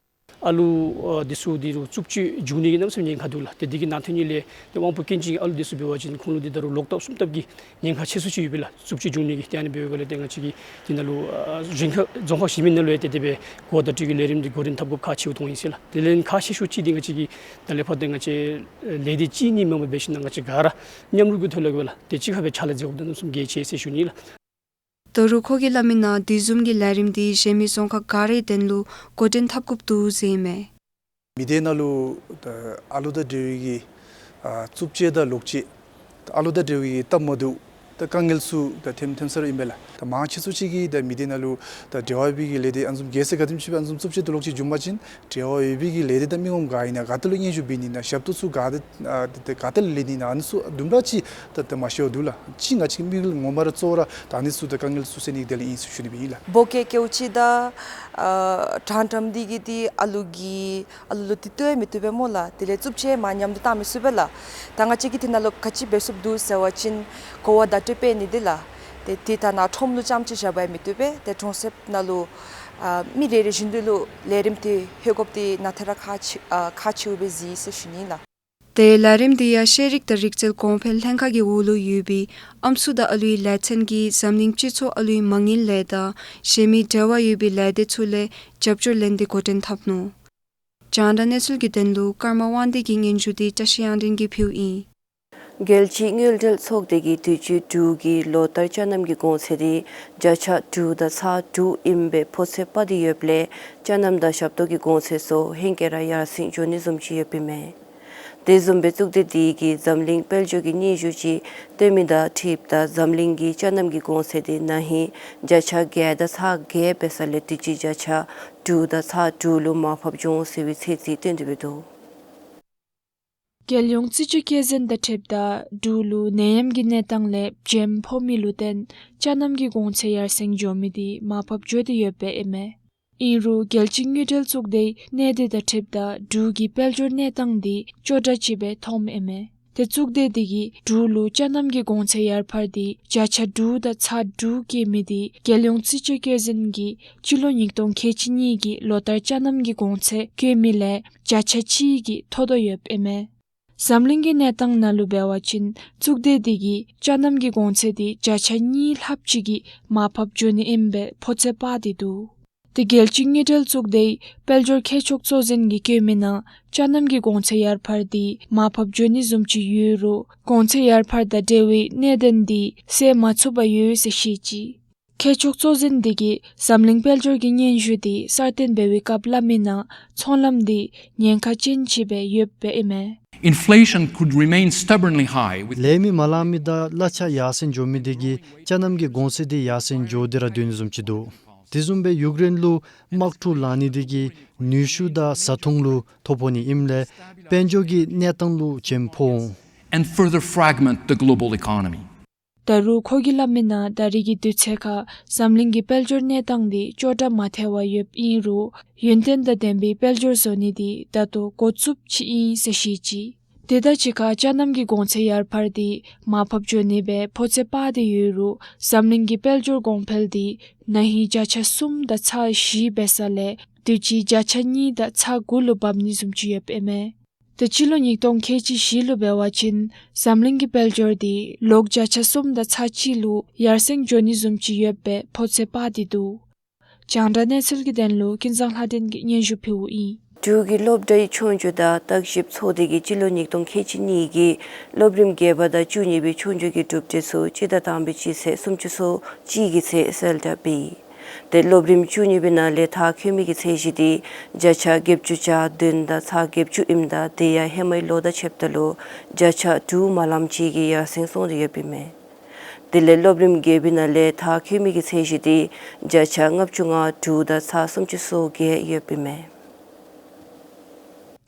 ཨ་ལུ་ཨ་འདི་ཚུ་འདི་རུ་རྩུབ་སྤྱོད་འབྱུང་ནི་གི་གནམ་མེད་ས་མེད་ཉེན་ཁ་འདུག་ལགས། ཏེ་འདི་གི་ནང་ཐོན་ནི་ལས་ཏེ་དབང་པོ་སྐྱོན་ཅན་གྱི་ཨ་ལུ་འདི་ཚུ་འབད་བ་ཅིན་ཁོང་ལུ་འདི་ད་རུང་ལོག་ལྟབ་གསུམ་ལྟབ་ཀྱི་ཉེན་ཁ་ཆེ་སུ་ཅིག་ཡོད་པས་ལགས། རྩུབ་སྤྱོད་འབྱུང་ནི་གི་ཏེ་ཨ་ནི་འབད་བའི་སྒང་ལས་ཏེ་ང་བཅས་ཀྱིས་འདི་ནང་ལུ་ཨ་གཞན་ཁ་རྫོང་ཁག་གཞན་མི་ནང་ལུ་ཡང་ཏེ་དེ་སྦེ་གོ་བརྡ་སྤྲོད་ཀྱི་ལས་རིམ་འདི་འགོ་འདྲེན་འཐབ་དགོཔ་ཁག་ཆེཝ་མཐོང་ཡི་ཟེར་ལགས། དེ་ལས་ཁག་ཆེ་ཤོས་ཅིག་འདི་ང་བཅས་ཀྱིས་ད་ལས་ཕར་ཏེ་ང་བཅས་ལས་སྡེ་གཅིག་གཉིས་མེན་པར་འབད་ཞིན་ན་ང་བཅས་ག་ར་མཉམ་རུབ་ཀྱི་ཐོག་ལས་འབད་ལགས། ཏེ་གཅིག་ཁར་སྦེ་ཕྱག་ལཱ་མཛད་དགོཔ་ད་གནམ་མེད་ས་མེད་གལ་ཆེ་ཟེར་ཞུ་ནི་ལགས། ད་རུང་ཁོ་གིས་སླབ་མིའི་ནང་དེ་བཟུམ་གྱི་ལས་རིམ་འདི་གཞན་མི་རྫོང་ཁག་ག་རའི་དོན་ལུ་འགོ་འདྲེན་འཐབ་དགོཔ་འདུག་ཟེར་ཨིན་མས། མི་སྡེ་ནང་ལུ་ད་ཨ་ལུ་དང་འབྲེལ་བའི་གི་ཨ་རྩུབ་སྤྱོད་དང་ལོག་སྤྱོད་ཨ་ལུ་དང་འབྲེལ་བའི་གི་སྟབས་མ་བདེཝ་ད་དཀའ་ངལ་ཚུ་ད་ཐོནམ་ཐོན་ས་ར་ཨིན་པས་ལགས། ད་མང་ཆེ་ཤོས་ཅིག་གིས་ད་མི་སྡེ་ནང་ལུ་ད་འབྲེལ་བ་ཡོད་པའི་གི་ལས་སྡེ་ཨ་ནི་བཟུམ་རྒྱལ་སའི་ག་དེམ་ཅིག་སྦེ་ཨ་ནི་བཟུམ་རྩུབ་སྤྱོད་དང་ལོག་སྤྱོད་བྱུང་པ་ཅིན་འབྲེལ་བ་ཡོད་པའི་གི་ལས་སྡེ་དང་མི་ངོམ་ག་ཨིན་ན་ག་ཏེ་ལུ་སྙན་ཞུ་འབད་ནི་ཨིན་ན་ཞབས་ཏོག་ཚུ་ག་ཏེ་ཨ་ཏེ་ག་ཏེ་ལས་ནི་ཨིན་ན་ཨ་ནི་ཚུ་དུམ་གྲ་ཅིག་ད་ད་མ་ཤེསཔ་འདུག་ལགས། ཅིག་ང་བཅས་ཀྱི་དམིགས་ཡུལ་ངོ་མ་ར་གཙོ་བོ་ར་ད་ཨ་ནི་ཚུ་ད་དཀའ་ངལ་ཚུ་སེལ་ནི་གི་དོན་ལས་ཨིན་ཟེར་ཞུ་ནི་སྦེ་ཨིན་ལགས། བུ་སྐྱེས་སྐྱེཝ་ཅིག་དང་ཨ་དྲང་དྲང་འདི་གིས་ཏེ་ཨ་ལུ་གི་ཨ་ལུ་ལུ་ཏེ་ལྟོ་ཡང་མི་བཏུབ་པས་སྨོ་ལགས། དེ་ལས་རྩུབ་སྤྱོད་མར་མཉམ་དུ་བཏང་མི་ཚུགས་པས་ལགས། ད་ང་བཅས་ཀྱིས་དེ་ནང་ལུ་ག་ཅི་འབད་ཚུགསཔ་འདུག་ཟེར་བ་ཅིན་གོ་བརྡ་སྤྲོད་འབད་ནི་འདི་ལགས། ཏེ་དེ་ད་ནཱ་ཁྲོམ་ལུ་རྐྱངམ་ཅིག་བཞག་པ་ཡང་མི་བཏུབ་པས། ཏེ་གྲོང་གསེབ་ནང་ལུ་ཨ་མི་རེ་རེ་བཞིན་དུ་ལུ་ལས་རིམ་དེ་ལྷོད་དགོཔ་དེ་ནང་ཐད་ར་ཁག་ཆེ་ཨ་ཁག་ཆེཝ་སྦེ་གཟིགས་ཟེར་ཞུ་ནི་ལགས། ཏེ་ལས་རིམ་དེ་ཡང་ཤེས་རིག་དང་རིག་རྩལ་གོང་འཕེལ་ལྷན་ཁག་གི་འོག་ལུ་ཡོད་པའི་ཨམ་སྲུ་དང་ཨ་ལུའི་ལས་ཚན་གྱིས་འཛམ་གླིང་སྤྱི་ཚོགས་ཨ་ལུའི་མ་དངུལ་ལས་དང་གཞན་མི་འབྲེལ་བ་ཡོད་པའི་ལས་སྡེ་ཚུ་ལས་རྒྱབ་སྐྱོར་ལེན་ཏེ་འགོ་འདྲེན་འཐབ་ནུག། རྒྱང་བསྒྲགས་གནས་ཚུལ་གྱི་དོན་ལུ་ཀརྨ་དབང་འདུས་ཀྱི་སྙན་ཞུ་དེ་བཀྲ་ཤིས་དབྱངས་སྒྲོན་གྱིས་ཕུལཝ་ཨིན། རྒྱལ་སྤྱིའི་དངུལ་འབྲེལ་ཚོགས་སྡེ་གིས་དུས་ཅི་འབྲུག་གི་ལོ་ལྟར་ཅ་རྣམ་གྱི་གོང་ཚད་དེ་བརྒྱ་ཆ་དྲུག་དང་ཚག་དྲུག་ཨིནམ་སྦེ་ཕོ་ཚོད་དཔག་སྟེ་ཡོདཔ་ལས་ཅ་རྣམ་དང་ཞབས་ཏོག་གི་གོང་ཚད་ཚུ་ཧེང་སྐལ་ར་ཡར་སེང་འགྱོ་ནི་བཟུམ་ཅིག་ཡོདཔ་ཨིན་མས། དེ་བཟུམ་སྦེ་གཙུག་སྡེ་དེ་གིས་འཛམ་གླིང་དཔལ་འབྱོར་གྱི་སྙན་ཞུ་ཅིག་བཏོན་མི་དང་འཁྲིལཝ་ད་འཛམ་གླིང་གི་ཅ་རྣམ་གྱི་གོང་ཚད་དེ་ན་ཧིང་བརྒྱ་ཆ་བརྒྱད་དང་ཚག་བརྒྱད་འབད་ས་ལས་དུས་ཅི་བརྒྱ་ཆ་དྲུག་དང་ཚག་དྲུག་ལུ་མར་ཕབ་འགྱོ་འོང་ཟེར་བའི་ཚོད་རྩིས་བཏོན་ཏེ་འབད་དོ། རྒྱལ་ཡོངས་རྩིས་དཔྱོད་བསྐྱར་ཟིན་དང་འཁྲིལཝ་ད་འབྲུག་ལུ་ནད་ཡམས་ཀྱི་གནས་སྟངས་ལས་བྱེམ་ཕོག་མི་ལུ་བརྟེན་ཅ་རྣམ་གྱི་གོང་ཚད་ཡར་སེང་འགྱོ་མི་དེ་མར་ཕབ་འགྱོ་སྟེ་ཡོདཔ་ཨིན་མས། ཨིན་རུང་རྒྱལ་སྤྱིའི་དངུལ་འབྲེལ་གཙུག་སྡེའི་གནས་སྡུད་དང་འཁྲིལཝ་ད་འབྲུག་གི་དཔལ་འབྱོར་གནས་སྟངས་དེ་སྐྱོ་དྲགས་ཅིག་སྦེ་མཐོངམ་ཨིན་མས། ཏེ་གཙུག་སྡེ་དེ་གིས་འབྲུག་ལུ་ཅ་རྣམ་གྱི་གོང་ཚད་ཡར་འཕར་དེ་བརྒྱ་ཆ་དྲུག་དང་ཚག་དྲུག་བཀལ་མི་དེ་རྒྱལ་ཡོངས་རྩིས་དཔྱོད་བསྐྱར་ཟིན་གྱིས་སྤྱི་ལོ་ཉིས་སྟོང་ཁལ་གཅིག་གཉིས་ཀྱི་ལོ་ལྟར་ཅ་རྣམ་གྱི་གོང་ཚད་བཀལ་མི་ལས་བརྒྱ་ཆ་གཅིག་གིས་མཐོ་དོ་ཡོདཔ་ཨིན་མས། འཛམ་གླིང་གི་གནས་སྟངས་ནང་ལུ་འབད་བ་ཅིན་གཙུག་སྡེ་དེ་གིས་ཅ་རྣམ་གྱི་གོང་ཚད་དེ་བརྒྱ་ཆ་གཉིས་ལྷགཔ་ཅིག་གིས་མར་ཕབ་འགྱོ་ནི་ཨིནམ་སྦེ་ཕོ་ཚོད་དཔག་སྟེ་འདུག། དེ་རྒྱལ་སྤྱིའི་དངུལ་འབྲེལ་གཙུག་སྡེའི་དཔལ་འབྱོར་ཁྱད་གཅོག་གཙོ་འཛིན་གྱིས་བཀོད་མིའི་ནང་ཅ་རྣམ་གྱི་གོང་ཚད་ཡར་འཕར་དེ་མར་ཕབ་འགྱོ་ནི་བཟུམ་ཅིག་ཡོད་རུང་གོང་ཚད་ཡར་འཕར་དང་འབྲེལ་བའི་གནད་དོན་དེ་སེལ་མ་ཚུགས་པར་ཡོད་ཟེར་བཤད་ཅི། ཁྱད་གཅོག་གཙོ་འཛིན་དེ་གིས་འཛམ་གླིང་དཔལ་འབྱོར་གྱི་སྙན་ཞུ་དེ་གསར་བཏོན་འབད་བའི་སྐབས་སླབ་མིའི་ནང་ཚོང་ལམ་དེ་ཉེན་ཁ་ཅན་ཅིག་སྦེ་ཡོདཔ་ཨིན་མས། Inflation could remain stubbornly high with ལས་མི་མ་ལང་མི་དང་གླ་ཆ་ཡར་སེང་འགྱོ་མི་དེ་གིས་ཅ་རྣམ་གྱི་གོང་ཚད་དེ་ཡར་སེང་འགྱོ་སྟེ་ར་སྡོད་ནི་བཟུམ་ཅིག་འདུག། དེ་བཟུམ་སྦེ་ཡུཀ་རེན་ལུ་དམག་འཁྲུག་ལང་ནི་དེ་གིས་ནུས་ཤུགས་དང་བཟའ་འཐུང་ལུ་ཐོ་ཕོག་ནི་ཨིནམ་ལས་དཔལ་འབྱོར་གྱི་གནས་སྟངས་ལུ་བྱེམ་ཕོག་འོང་། And further fragment the global economy. ད་རུང་ཁོ་གིས་སླབ་མིའི་ནང་ད་རེས་ཀྱི་དུས་ཚོད་ཁར་འཛམ་གླིང་གི་དཔལ་འབྱོར་གནས་སྟངས་དེ་སྐྱོ་དྲགས་མ་ཐལ་བར་ཡོདཔ་ཨིན་རུང་ཡུན་བརྟན་དང་ལྡན་པའི་དཔལ་འབྱོར་བཟོ་ནི་དེ་ད་ལྟོ་འགོ་བཙུགསཔ་ཅིག་ཨིན་ཟེར་བཤད་ཅི། དེ་དང་གཅིག་ཁར་ཅ་རྣམ་གྱི་གོང་ཚད་ཡར་འཕར་ཏེ་མར་ཕབ་འགྱོ་ནི་སྦེ་ཕོ་ཚོད་དཔག་སྟེ་ཡོད་རུང་འཛམ་གླིང་གི་དཔལ་འབྱོར་གོང་འཕེལ་འདི་ན་ཧིང་བརྒྱ་ཆ་གསུམ་དང་ཚག་བཞི་འབད་ས་ལས་དུས་ཅི་བརྒྱ་ཆ་གཉིས་དང་ཚག་དགུ་ལུ་འབབ་ནི་བཟུམ་ཅིག་ཡོདཔ་ཨིན་མས། ཏེ་སྤྱི་ལོ་ཉིས་སྟོང་ཁལ་གཅིག་བཞི་ལུ་འབད་བ་ཅིན་འཛམ་གླིང་གི་དཔལ་འབྱོར་འདི་ལོ་བརྒྱ་ཆ་གསུམ་དང་ཚག་གཅིག་ལུ་ཡར་སེང་འགྱོ་ནི་བཟུམ་ཅིག་ཡོདཔ་སྦེ་ཕོ་ཚོད་དཔག་སྟེ་འདུག། རྒྱང་བསྒྲགས་གནས་ཚུལ་གྱི་དོན་ལུ་ཀུན་བཟང་ལྷ་སྒྲོན་གྱིས་སྙན་ཞུ་ཕུལཝ་ཨིན། འབྲུག་གི་སློབ་གྲྭའི་ཆོས་རྒྱུགས་དང་བརྟག་ཞིབ་ཚོགས་སྡེ་གིས་སྤྱི་ལོ་ཉིས་སྟོང་ཁལ་གཅིག་གཉིས་ཀྱི་སློབ་རིམ་བརྒྱད་པ་དང་བཅུ་གཉིས་པའི་ཆོས་རྒྱུགས་ཀྱི་གྲུབ་འབྲས་ཚུ་སྤྱི་ཟླ་དང་པའི་སྤྱི་ཚེས་སུམ་ཅུ་སོ་གཅིག་གི་ཚེས་གསལ་བསྒྲགས་འབད་ཡི། ཏེ་སློབ་རིམ་བཅུ་གཉིས་པའི་ནང་ལས་མཐར་འཁྱོལ་མི་གི་ཚད་གཞི་འདི་བརྒྱ་ཆ་བརྒྱད་ཅུ་གྱ་བདུན་དང་ཚག་བརྒྱད་ཅུ་ཨིནམ་ད་དེ་ཡང་ཧེ་མའི་ལོ་དང་ཕྱདཔ་ད་ལུ་བརྒྱ་ཆ་དྲུག་མ་ལངམ་ཅིག་གིས་ཡར་སེང་སོང་སྟེ་ཡོདཔ་ཨིན་མས། དེ་ལས་སློབ་རིམ་བརྒྱད་པའི་ནང་ལས་མཐར་འཁྱོལ་མི་གི་ཚད་གཞི་འདི་བརྒྱ་ཆ་ལྔ་བཅུ་ང་དྲུག་དང་ཚག་སུམ་ཅུ་སོ་བརྒྱད་ཡོདཔ་ཨིན་མས།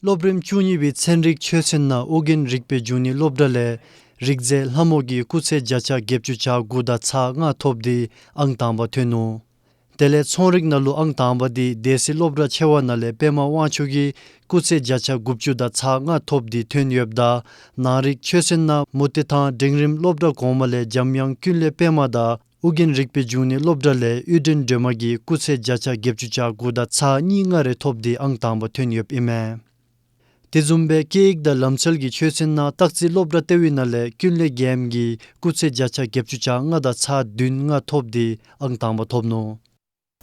སློབ་རིམ་བཅུ་གཉིས་པའི་ཚན་རིག་ཆོས་ཚན་ནང་ཨོ་རྒྱན་རིག་པའི་འབྱུང་གནས་སློབ་གྲྭ་ལས་རིག་རྩལ་ལྷ་མོ་གིས་སྐུགས་ཚད་བརྒྱ་ཆ་བརྒྱད་ཅུ་གྱ་དགུ་དང་ཚག་ལྔ་ཐོབ་སྟེ་ཨང་དང་པ་ཐོན་ནུག། དེ་ལས་ཚོང་རིག་ནང་ལུ་ཨང་དང་པ་འདི་སྡེ་སྲིད་སློབ་གྲྭ་ཆེ་བ་ནང་ལས་པདྨ་དབང་ཕྱུག་གིས་སྐུགས་ཚད་བརྒྱ་ཆ་དགུ་བཅུ་དང་ཚག་ལྔ་ཐོབ་སྟེ་ཐོན་ཡོདཔ་ད་ནང་རིག་ཆོས་ཚན་ནང་མུ་སྟེགས་ཐང་འབྲིང་རིམ་སློབ་གྲྭ་གོང་མ་ལས་འཇམ་དབྱངས་ཀུན་ལེགས་པདྨ་དང་ཨོ་རྒྱན་རིག་པའི་འབྱུང་གནས་སློབ་གྲྭ་ལས་དབུས་སྒྲོན་སྒྲོལ་མ་གིས་སྐུགས་ཚད་བརྒྱ་ཆ་བརྒྱད་ཅུ་གྱ་དགུ་དང་ཚག་གཉིས་ལྔ་རེ་ཐོབ་སྟེ་ཨང་དང་པ་ཐོན་ཡོདཔ་ཨིན་མས། དེ་བཟུམ་སྦེ་སྐད་ཡིག་དང་ལམ་སྲོལ་གྱི་ཆོས་ཚན་ནང་སྟག་རྩེ་སློབ་གྲྭ་ལྟེ་བའི་ནང་ལས་ཀུན་ལེགས་རྒྱལམོ་གིས་སྐུགས་ཚད་བརྒྱ་ཆ་བརྒྱད་ཅུ་གྱ་ལྔ་དང་ཚག་བདུན་ལྔ་ཐོབ་སྟེ་ཨང་དང་པ་ཐོབ་ནུག།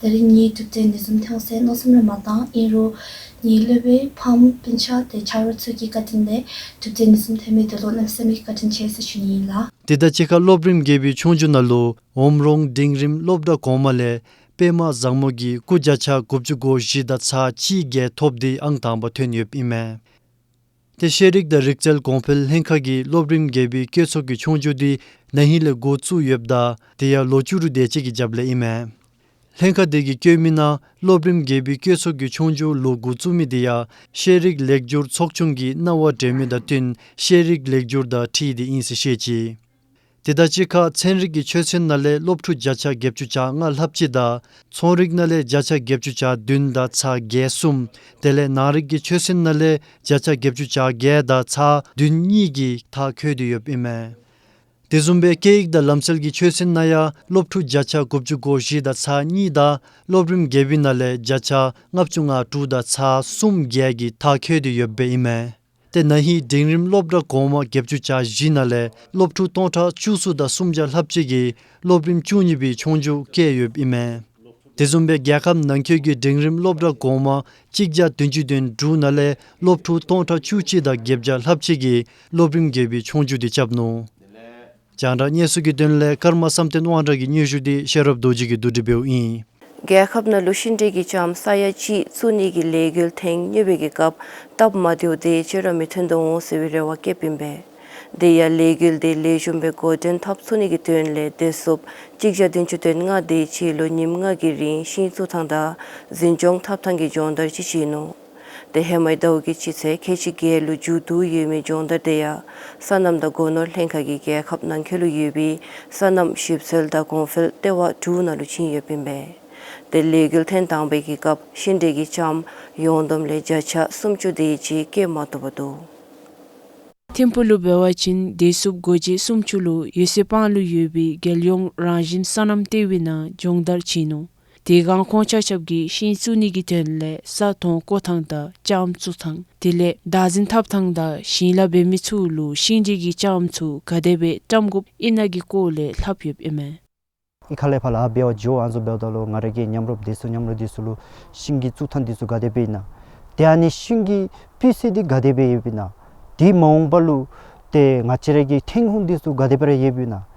ད་རིས་ངེའི་གྲུབ་འབྲས་འདི་བཟུམ་ཐོན་ཟེར་མནོ་བསམ་ར་མ་བཏང་། ཨིན་རུང་ངེའི་སློབ་དཔོན་ཕམ་སྤུན་ཆ་དེ་ཆ་རོགས་ཚུ་གི་བཀའ་དྲིན་ལས་གྲུབ་འབྲས་འདི་བཟུམ་ཐོན་མི་འདི་ལུ་གནམ་མེད་ས་མེད་བཀའ་དྲིན་ཆེ་ཟེར་ཞུ་ནི་ཨིན་ལགས། དེ་དང་གཅིག་ཁར་སློབ་རིམ་བརྒྱད་པའི་ཆོས་རྒྱུགས་ནང་ལུ་འོམ་རོང་འབྲིང་རིམ་སློབ་གྲྭ་གོང་མ་ལས་པདྨ་བཟང་མོ་གིས་སྐུགས་བརྒྱ་ཆ་དགུ་བཅུ་གོ་བཞི་དང་ཚག་གཅིག་བརྒྱད་ཐོབ་སྟེ་ཨང་དང་པ་ཐོན་ཡོདཔ་ཨིན་མས། ཏེ་ཤེས་རིག་དང་རིག་རྩལ་གོང་འཕེལ་ལྷན་ཁག་གིས་སློབ་རིམ་བརྒྱད་པའི་སྐྱོད་ཚོགས་ཀྱི་ཆོས་རྒྱུགས་འདི་ན་ཧིང་ལས་འགོ་བཙུགས་ཡོདཔ་ད་དེ་ཡང་ལོ་བཅུ་རུ་དེ་ཅིག་གི་རྒྱབ་ལས་ཨིན་མས། ལྷན་ཁག་དེ་གིས་བཀོད་མི་ནང་སློབ་རིམ་བརྒྱད་པའི་སྐྱོད་ཚོགས་ཀྱི་ཆོས་རྒྱུགས་ལོག་འགོ་བཙུགས་མི་དེ་ཡང་ཤེས་རིག་ལེགས་བསྒྱུར་ཚོགས་ཆུང་གི་གནང་བ་སྤྲོད་མི་དང་བསྟུན་ཤེས་རིག་ལེགས་བསྒྱུར་དང་འཁྲིལ་ཏེ་ཨིན་ཟེར་བཤད་ཅི། དེ་དང་གཅིག་ཁར་ཚན་རིག་གི་ཆོས་ཚན་ནང་ལས་སློབ་ཕྲུག་བརྒྱ་ཆ་བརྒྱད་ཅུ་གྱ་ལྔ་ལྷགཔ་ཅིག་དང་ཚོང་རིག་ནང་ལས་བརྒྱ་ཆ་བརྒྱད་ཅུ་གྱ་བདུན་དང་ཚག་བརྒྱད་གསུམ། དེ་ལས་ནང་རིག་གི་ཆོས་ཚན་ནང་ལས་བརྒྱ་ཆ་བརྒྱད་ཅུ་གྱ་བརྒྱད་དང་ཚག་བདུན་གཉིས་ཀྱིས་མཐར་འཁྱོལ་ཏེ་ཡོདཔ་ཨིན་མས། དེ་བཟུམ་སྦེ་སྐད་ཡིག་དང་ལམ་སྲོལ་གྱི་ཆོས་ཚན་ནང་ཡང་སློབ་ཕྲུག་བརྒྱ་ཆ་དགུ་བཅུ་གོ་བཞི་དང་ཚག་གཉིས་དང་སློབ་རིམ་བརྒྱད་པའི་ནང་ལས་བརྒྱ་ཆ་ལྔ་བཅུ་ང་དྲུག་དང་ཚག་གསུམ་བརྒྱད་ཀྱིས་མཐར་འཁྱོལ་ཏེ་ཡོདཔ་ཨིན་མས། ཏེ་ན་ཧིང་འབྲིང་རིམ་སློབ་གྲྭ་གོང་མ་བརྒྱད་ཅུ་གྱ་བཞི་ནང་ལས་སློབ་ཕྲུག་སྟོང་ཕྲག་བཅུ་གསུམ་དང་སུམ་བརྒྱ་ལྷགཔ་ཅིག་གིས་སློབ་རིམ་བཅུ་གཉིས་པའི་ཆོས་རྒྱུགས་བཀལ་ཡོདཔ་ཨིན་མས། དེ་བཟུམ་སྦེ་རྒྱལ་ཁབ་ནང་འཁོད་ཀྱི་འབྲིང་རིམ་སློབ་གྲྭ་གོང་མ་གཅིག་བརྒྱ་བདུན་ཅུ་དོན་དྲུག་ནང་ལས་སློབ་ཕྲུག་སྟོང་ཕྲག་བཅུ་གཅིག་དང་བརྒྱད་བརྒྱ་ལྷགཔ་ཅིག་གིས་སློབ་རིམ་བརྒྱད་པའི་ཆོས་རྒྱུགས་འདི་རྐྱབ་ནུག། རྒྱང་བསྒྲགས་གནས་ཚུལ་གྱི་དོན་ལས་ཀརྨ་བསམ་གཏན་དབང་གྲགས་ཀྱི་སྙན་ཞུ་འདི་ཤེས་རབ་རྡོ་རྗེ་གིས་བསྡུ་སྒྲིག་འབདཝ་ཨིན། རྒྱལ་ཁབ་ནང་ལུ་ཤིང་འབྲས་ཀྱི་ལྕངམ་ས་ཡ་གཅིག་བཙུགས་ནི་གི་ལས་འགུལ་ཐེངས་གཉིས་པའི་གི་སྐབས་སྟབས་མ་བདེཝ་དེ་ཅི་ར་མི་ཐོན་དོ་འོང་ཟེར་བའི་རེ་བ་བསྐྱེདཔ་ཨིན་པས། དེ་ཡང་ལས་འགུལ་དེ་ལེགས་ཤོམ་སྦེ་འགོ་འདྲེན་འཐབ་ཚུགས་ནི་གི་དོན་ལས་བདེ་སྲུངཔ་གཅིག་བརྒྱ་བདུན་ཅུ་དོན་ལྔ་དེ་ཅིག་ལུ་ཉིནམ་ལྔ་གི་རིང་ཤིང་བཙུགས་ཐངས་དང་འཛིན་སྐྱོང་འཐབ་ཐངས་ཀྱི་སྦྱོང་བརྡར་ཅིག་བྱིན་ནུག། ཏེ་ཧེ་མའི་ཟླཝ་གི་སྤྱི་ཚེས་ཁལ་གཅིག་བརྒྱད་ལུ་མཇུག་བསྡུ་ཡོད་མི་སྦྱོང་བརྡར་དེ་ཡང་སོ་ནམ་དང་སྒོ་ནོར་ལྷན་ཁག་གིས་རྒྱལ་ཁབ་ནང་འཁོད་ལུ་ཡོད་པའི་སོ་ནམ་ཞིབ་འཚོལ་དང་གོང་འཕེལ་ལྟེ་བ་དྲུག་ནང་ལུ་བྱིན་ཡོདཔ་ཨིན་པས། ཏེ་ལས་འགུལ་ཐེངས་དང་པའི་གི་སྐབས་ཤིང་འབྲས་ཀྱི་ལྕངམ་ཡོངས་བསྡོམས་ལས་བརྒྱ་ཆ་སུམ་ཅུ་དེ་ཅིག་བཀལ་མ་བཏུབ་པར་འདུག། ཐིམ་ཕུག་ལུ་འབད་བ་ཅིན་བདེ་སྲུངཔ་སྒོ་འབྱེད་སུམ་ཅུ་ལུ་ཡོད་ཚད་སྤང་ལུ་ཡོད་པའི་རྒྱལ་ཡོངས་རང་བཞིན་སོ་ནམ་ལྟེ་བའི་ནང་སྦྱོང་བརྡར་བྱིན་ནུག། དེ་སྒང་ཁོང་ཆ་ཁྱབ་ཀྱིས་ཤིང་བཙུགས་ནི་གི་དོན་ལས་ས་དོང་བརྐོ་ཐངས་དང་ལྕངམ་བཙུགས་ཐངས་དེ་ལས་བདག་འཛིན་འཐབ་ཐངས་དང་ཞིང་ལཱ་འབད་མི་ཚུ་ལུ་ཤིང་འབྲས་ཀྱི་ལྕངམ་ཚུ་ག་དེ་སྦེ་བཀྲམ་དགོཔ་ཨིན་ན་གི་སྐོར་ལས་ལྷབ་ཡོདཔ་ཨིན་མས། ཨི་ཁ་ལས་ཕར་ལཱ་འབད་བར་འགྱོ་ཨ་ནི་བཟུམ་འབདཝ་ད་ལུ་ང་ར་གི་མཉམ་རོགསཔ་དེ་ཚུ་མཉམ་རོགས་དེ་ཚུ་ལུ་ཤིང་གི་བཙུགས་ཐངས་དེ་ཚུ་ག་དེ་སྦེ་ཨིན་ན། ཏེ་ཨ་ནི་ཤིང་གི་སྤུས་ཚད་དེ་ག་དེ་སྦེ་ཡོདཔ་ཨིན་ན། དེ་མ་འོངས་པ་ལུ་ཏེ་ང་བཅས་ར་གི་ཐོན་ཁུངས་དེ་ཚུ་ག་དེ་སྦེ་ར་ཡོདཔ་ཨིན་ན།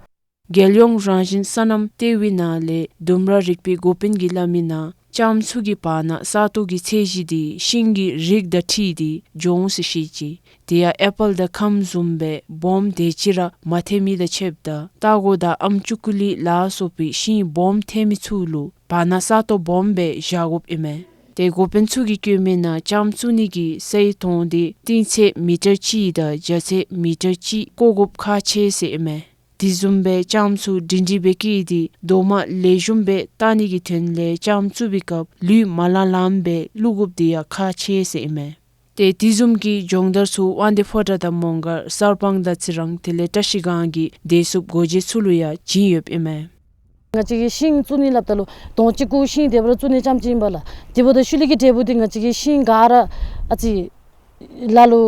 རྒྱལ་ཡོངས་རང་བཞིན་སོ་ནམ་ལྟེ་བའི་ནང་ལས་ལྡུམ་ར་རིག་པའི་འགོ་དཔོན་གྱིས་སླབ་མི་ནང་ལྕངམ་ཚུ་གི་བར་ན་ས་སྟོང་གི་ཚད་གཞི་དེ་ཤིང་གི་རིགས་དང་འཁྲིལ་ཏེ་འགྱོ་འོང་ཟེར་བཤད་ཅི། དེ་ཡང་ཨེ་པཱལ་དང་ཁམ་བཟུམ་སྦེ་སྦོམ་དེ་ཅིག་ར་མ་ཐོན་མི་དང་ཕྱདཔ་ད་སྟག་སྒོ་དང་ཨམ་ཅུ་ཀུ་ལི་ལ་སོགས་པའི་ཤིང་སྦོམ་ཐོན་མི་ཚུ་ལུ་བར་ན་ས་སྟོང་སྦོམ་སྦེ་བཞག་དགོཔ་ཨིན་མས། ཏེ་འགོ་དཔོན་ཚུ་གིས་བཀོད་མི་ནང་ལྕངམ་བཙུགས་ནི་གི་སའི་དོང་དེ་གཏིང་ཚད་མི་ཊར་གཅིག་དང་རྒྱ་ཚད་མི་ཊར་གཅིག་བརྐོ་དགོཔ་ཁག་ཆེ་ཟེར་ཨིན་མས། དེ་བཟུམ་སྦེ་ལྕངམ་ཚུ་སྒྲིང་སྒྲིང་སྦེ་བཀལ་ཏེ་རྡོག་མ་ལེགས་ཤོམ་སྦེ་བཏགས་ནི་གི་དོན་ལས་ལྕངམ་བཙུགས་པའི་སྐབས་ལུད་མ་ལང་ལངམ་སྦེ་བླུག་དགོཔ་དེ་ཡང་ཁག་ཆེ་ཟེར་ཨིན་མས། ཏེ་དེ་བཟུམ་གྱི་སྦྱོང་བརྡར་ཚུ་དབང་འདུས་ཕོ་བྲང་དང་མོང་སྒར་གསར་སྤང་དང་ཚེ་རིང་དེ་ལས་བཀྲ་ཤིས་སྒང་གི་བདེ་སྲུངཔ་འགོ་འབྱེད་ཚུ་ལུ་ཡང་བྱིན་ཡོདཔ་ཨིན་མས། ང་བཅས་ཀྱིས་ཤིང་བཙུགས་ནི་སླབ་ད་ལུ་དོང་གཅིག་གུ་ཤིང་དེ་སྦེ་ར་བཙུགས་ནི་རྐྱངམ་ཅིག་ཨིན་པས་ལགས། དེ་འབདཝ་ད་ཤུལ་ལས་ཀྱི་འབྲས་བུ་འདི་ང་བཅས་ཀྱིས་ཤིང་ག་ར་ཨ་ཙི་ལ་ལུ་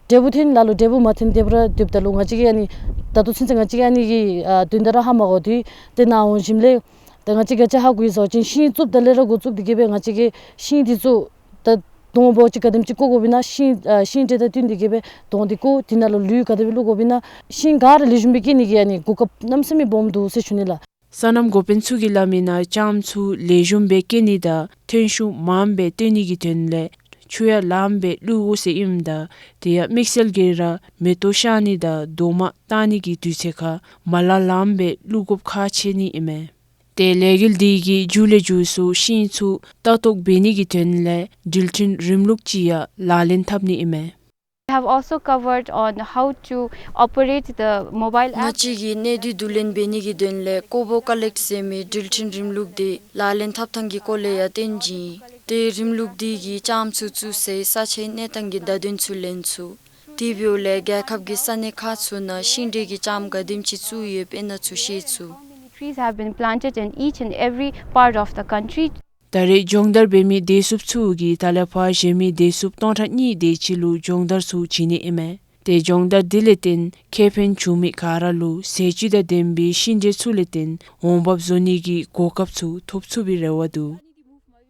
འབྲས་བུ་ཐོན་ལ་ལུ་འབྲས་བུ་མ་ཐོན་དེ་སྦེ་ར་སྡོདཔ་ད་ལུ་ང་བཅས་ཀྱིས་ཨ་ནི་ད་ལྟོ་ཚུན་ཚོད་ང་བཅས་ཀྱིས་ཨ་ནི་གི་ཨ་དོན་དག་ར་ཧ་མ་གོ་དེ་ཏེ་ནཱ་འོང་ཞིནམ་ལས་ད་ང་བཅས་ཀྱིས་ཅིག་ཧ་གོ་ཡི་ཟེར་བ་ཅིན་ཤིང་བཙུགསཔ་ད་ལས་ར་འགོ་བཙུགས་ཏེ་གི་སྦེ་ང་བཅས་ཀྱིས་ཤིང་འདི་ཚུ་ད་དོང་སྦོམ་ཅིག་ག་དེམ་ཅིག་བརྐོ་དགོཔ་ཨིན་ན་ཤིང་ཨ་ཤིང་འབྲས་དང་བསྟུན་ཏེ་གི་སྦེ་དོང་འདི་བརྐོ། དེ་ནང་ལུ་ལུད་ག་དེ་སྦེ་བླུག་དགོཔ་ཨིན་ན་ཤིང་ག་ར་ལེགས་ཤོམ་སྦེ་སྐྱེ་ནི་གི་ཨ་ནི་གོ་སྐབས་གནམ་མེད་ས་མེད་སྦོམ་འདུག་ཟེར་ཞུ་ནི་ལགས། སོ་ནམ་འགོ་དཔོན་ཚུ་གིས་སླབ་མི་ནང་ལྕངམ་ཚུ་ལེགས་ཤོམ་སྦེ་སྐྱེ་ནི་དང་ཐོན་ཤུགས་མངམ་སྦེ་བཏོན་ནི་གི་དོན་ལས་ཆུ་ཡང་ལངམ་སྦེ་བླུག་དགོ་ཟེར་ཨིནམ་ད་དེ་ཡང་དམིགས་བསལ་གྱིས་ར་མེ་ཏོག་ཤར་ནི་དང་རྡོག་མ་བཏགས་ནི་གི་དུས་ཚོད་ཁར་མ་ལང་ལངམ་སྦེ་བླུག་དགོཔ་ཁག་ཆེ་ནི་ཨིན་མས། ཏེ་ལས་འགུལ་འདི་གིས་མཇུག་ལས་མཇུག་སུ་ཤིང་ཚུ་ལྟ་རྟོག་འབད་ནི་གི་དོན་ལས་འགྲུལ་འཕྲིན་རིམ་ལུགས་ཅིག་ཡང་ལག་ལེན་འཐབ་ནི་ཨིན་མས། We have also covered on how to operate the mobile app. ང་བཅས་ཀྱིས་གནས་སྡུད་བསྡུ་ལེན་འབད་ནི་གི་དོན་ལས་ཀོ་བོ་ཀ་ལེཀཊ་ཟེར་མི་འགྲུལ་འཕྲིན་རིམ་ལུགས་འདི་ལག་ལེན་འཐབ་ཐངས་ཀྱི་སྐོར་ལས་ཡང་སྟོན་བྱིན་ཡི། ཏེ་རིམ་ལུགས་འདི་གིས་ལྕངམ་ཚུ་བཙུགས་སའི་ས་ཆའི་གནས་སྟངས་ཀྱི་བརྡ་དོན་ཚུ་ལེན་ཚུགས། དེ་འབདཝ་ལས་རྒྱལ་ཁབ་ཀྱི་ས་གནས་ཁག་ཚུ་ནང་ཤིང་འབྲས་ཀྱི་ལྕངམ་ག་དེམ་ཅིག་བཙུགས་ཡོདཔ་ཨིན་ན་ཚུ་ཤེས་ཚུགས། Trees have been planted in each and every part of the country. ད་རེས་སྦྱོང་བརྡར་འབད་མི་བདེ་སྲུངཔ་ཚུ་གིས་ད་ལས་ཕར་གཞན་མི་བདེ་སྲུངཔ་སྟོང་ཕྲག་གཉིས་དེ་ཅིག་ལུ་སྦྱོང་བརྡར་ཚུ་བྱིན་ནི་ཨིན་མས། ཏེ་སྦྱོང་བརྡར་འདི་ལས་བརྟེན་ཁེ་ཕན་བྱུང་མི་ག་ར་ལུ་ཟས་བཅུད་དང་ལྡན་པའི་ཤིང་འབྲས་ཚུ་ལས་བརྟེན་འོང་འབབ་བཟོ་ནི་གི་གོ་སྐབས་ཚུ་ཐོབ་ཚུགས་པའི་རེ་བ་འདུག།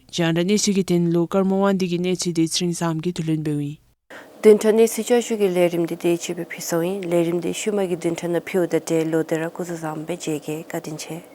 རྒྱང་བསྒྲགས་གནས་ཚུལ་གྱི་དོན་ལུ་ཀརྨ་དབང་འདུས་ཀྱི་གནས་ཚུལ་འདི་ཚེ་རིང་བཟངམོ་གིས་བསྡུ་ལེན་འབདཝ་ཨིན། བདུན་ཕྲག་གནས་ཚུལ་བསྐྱར་ཞུ་གི་ལས་རིམ་འདི་དེ་ཅིག་སྦེ་ཕུལ་སོང་ཡི། ལས་རིམ་འདི་ཤུལ་མ་གི་བདུན་ཕྲག་ནང་ཕུལཝ་ད་ཏེ་ལོག་སྟེ་ར་སྐུ་གཟུགས་བཟངམོ་སྦེ་མཇལ་གེ། བཀའ་དྲིན་ཆེ།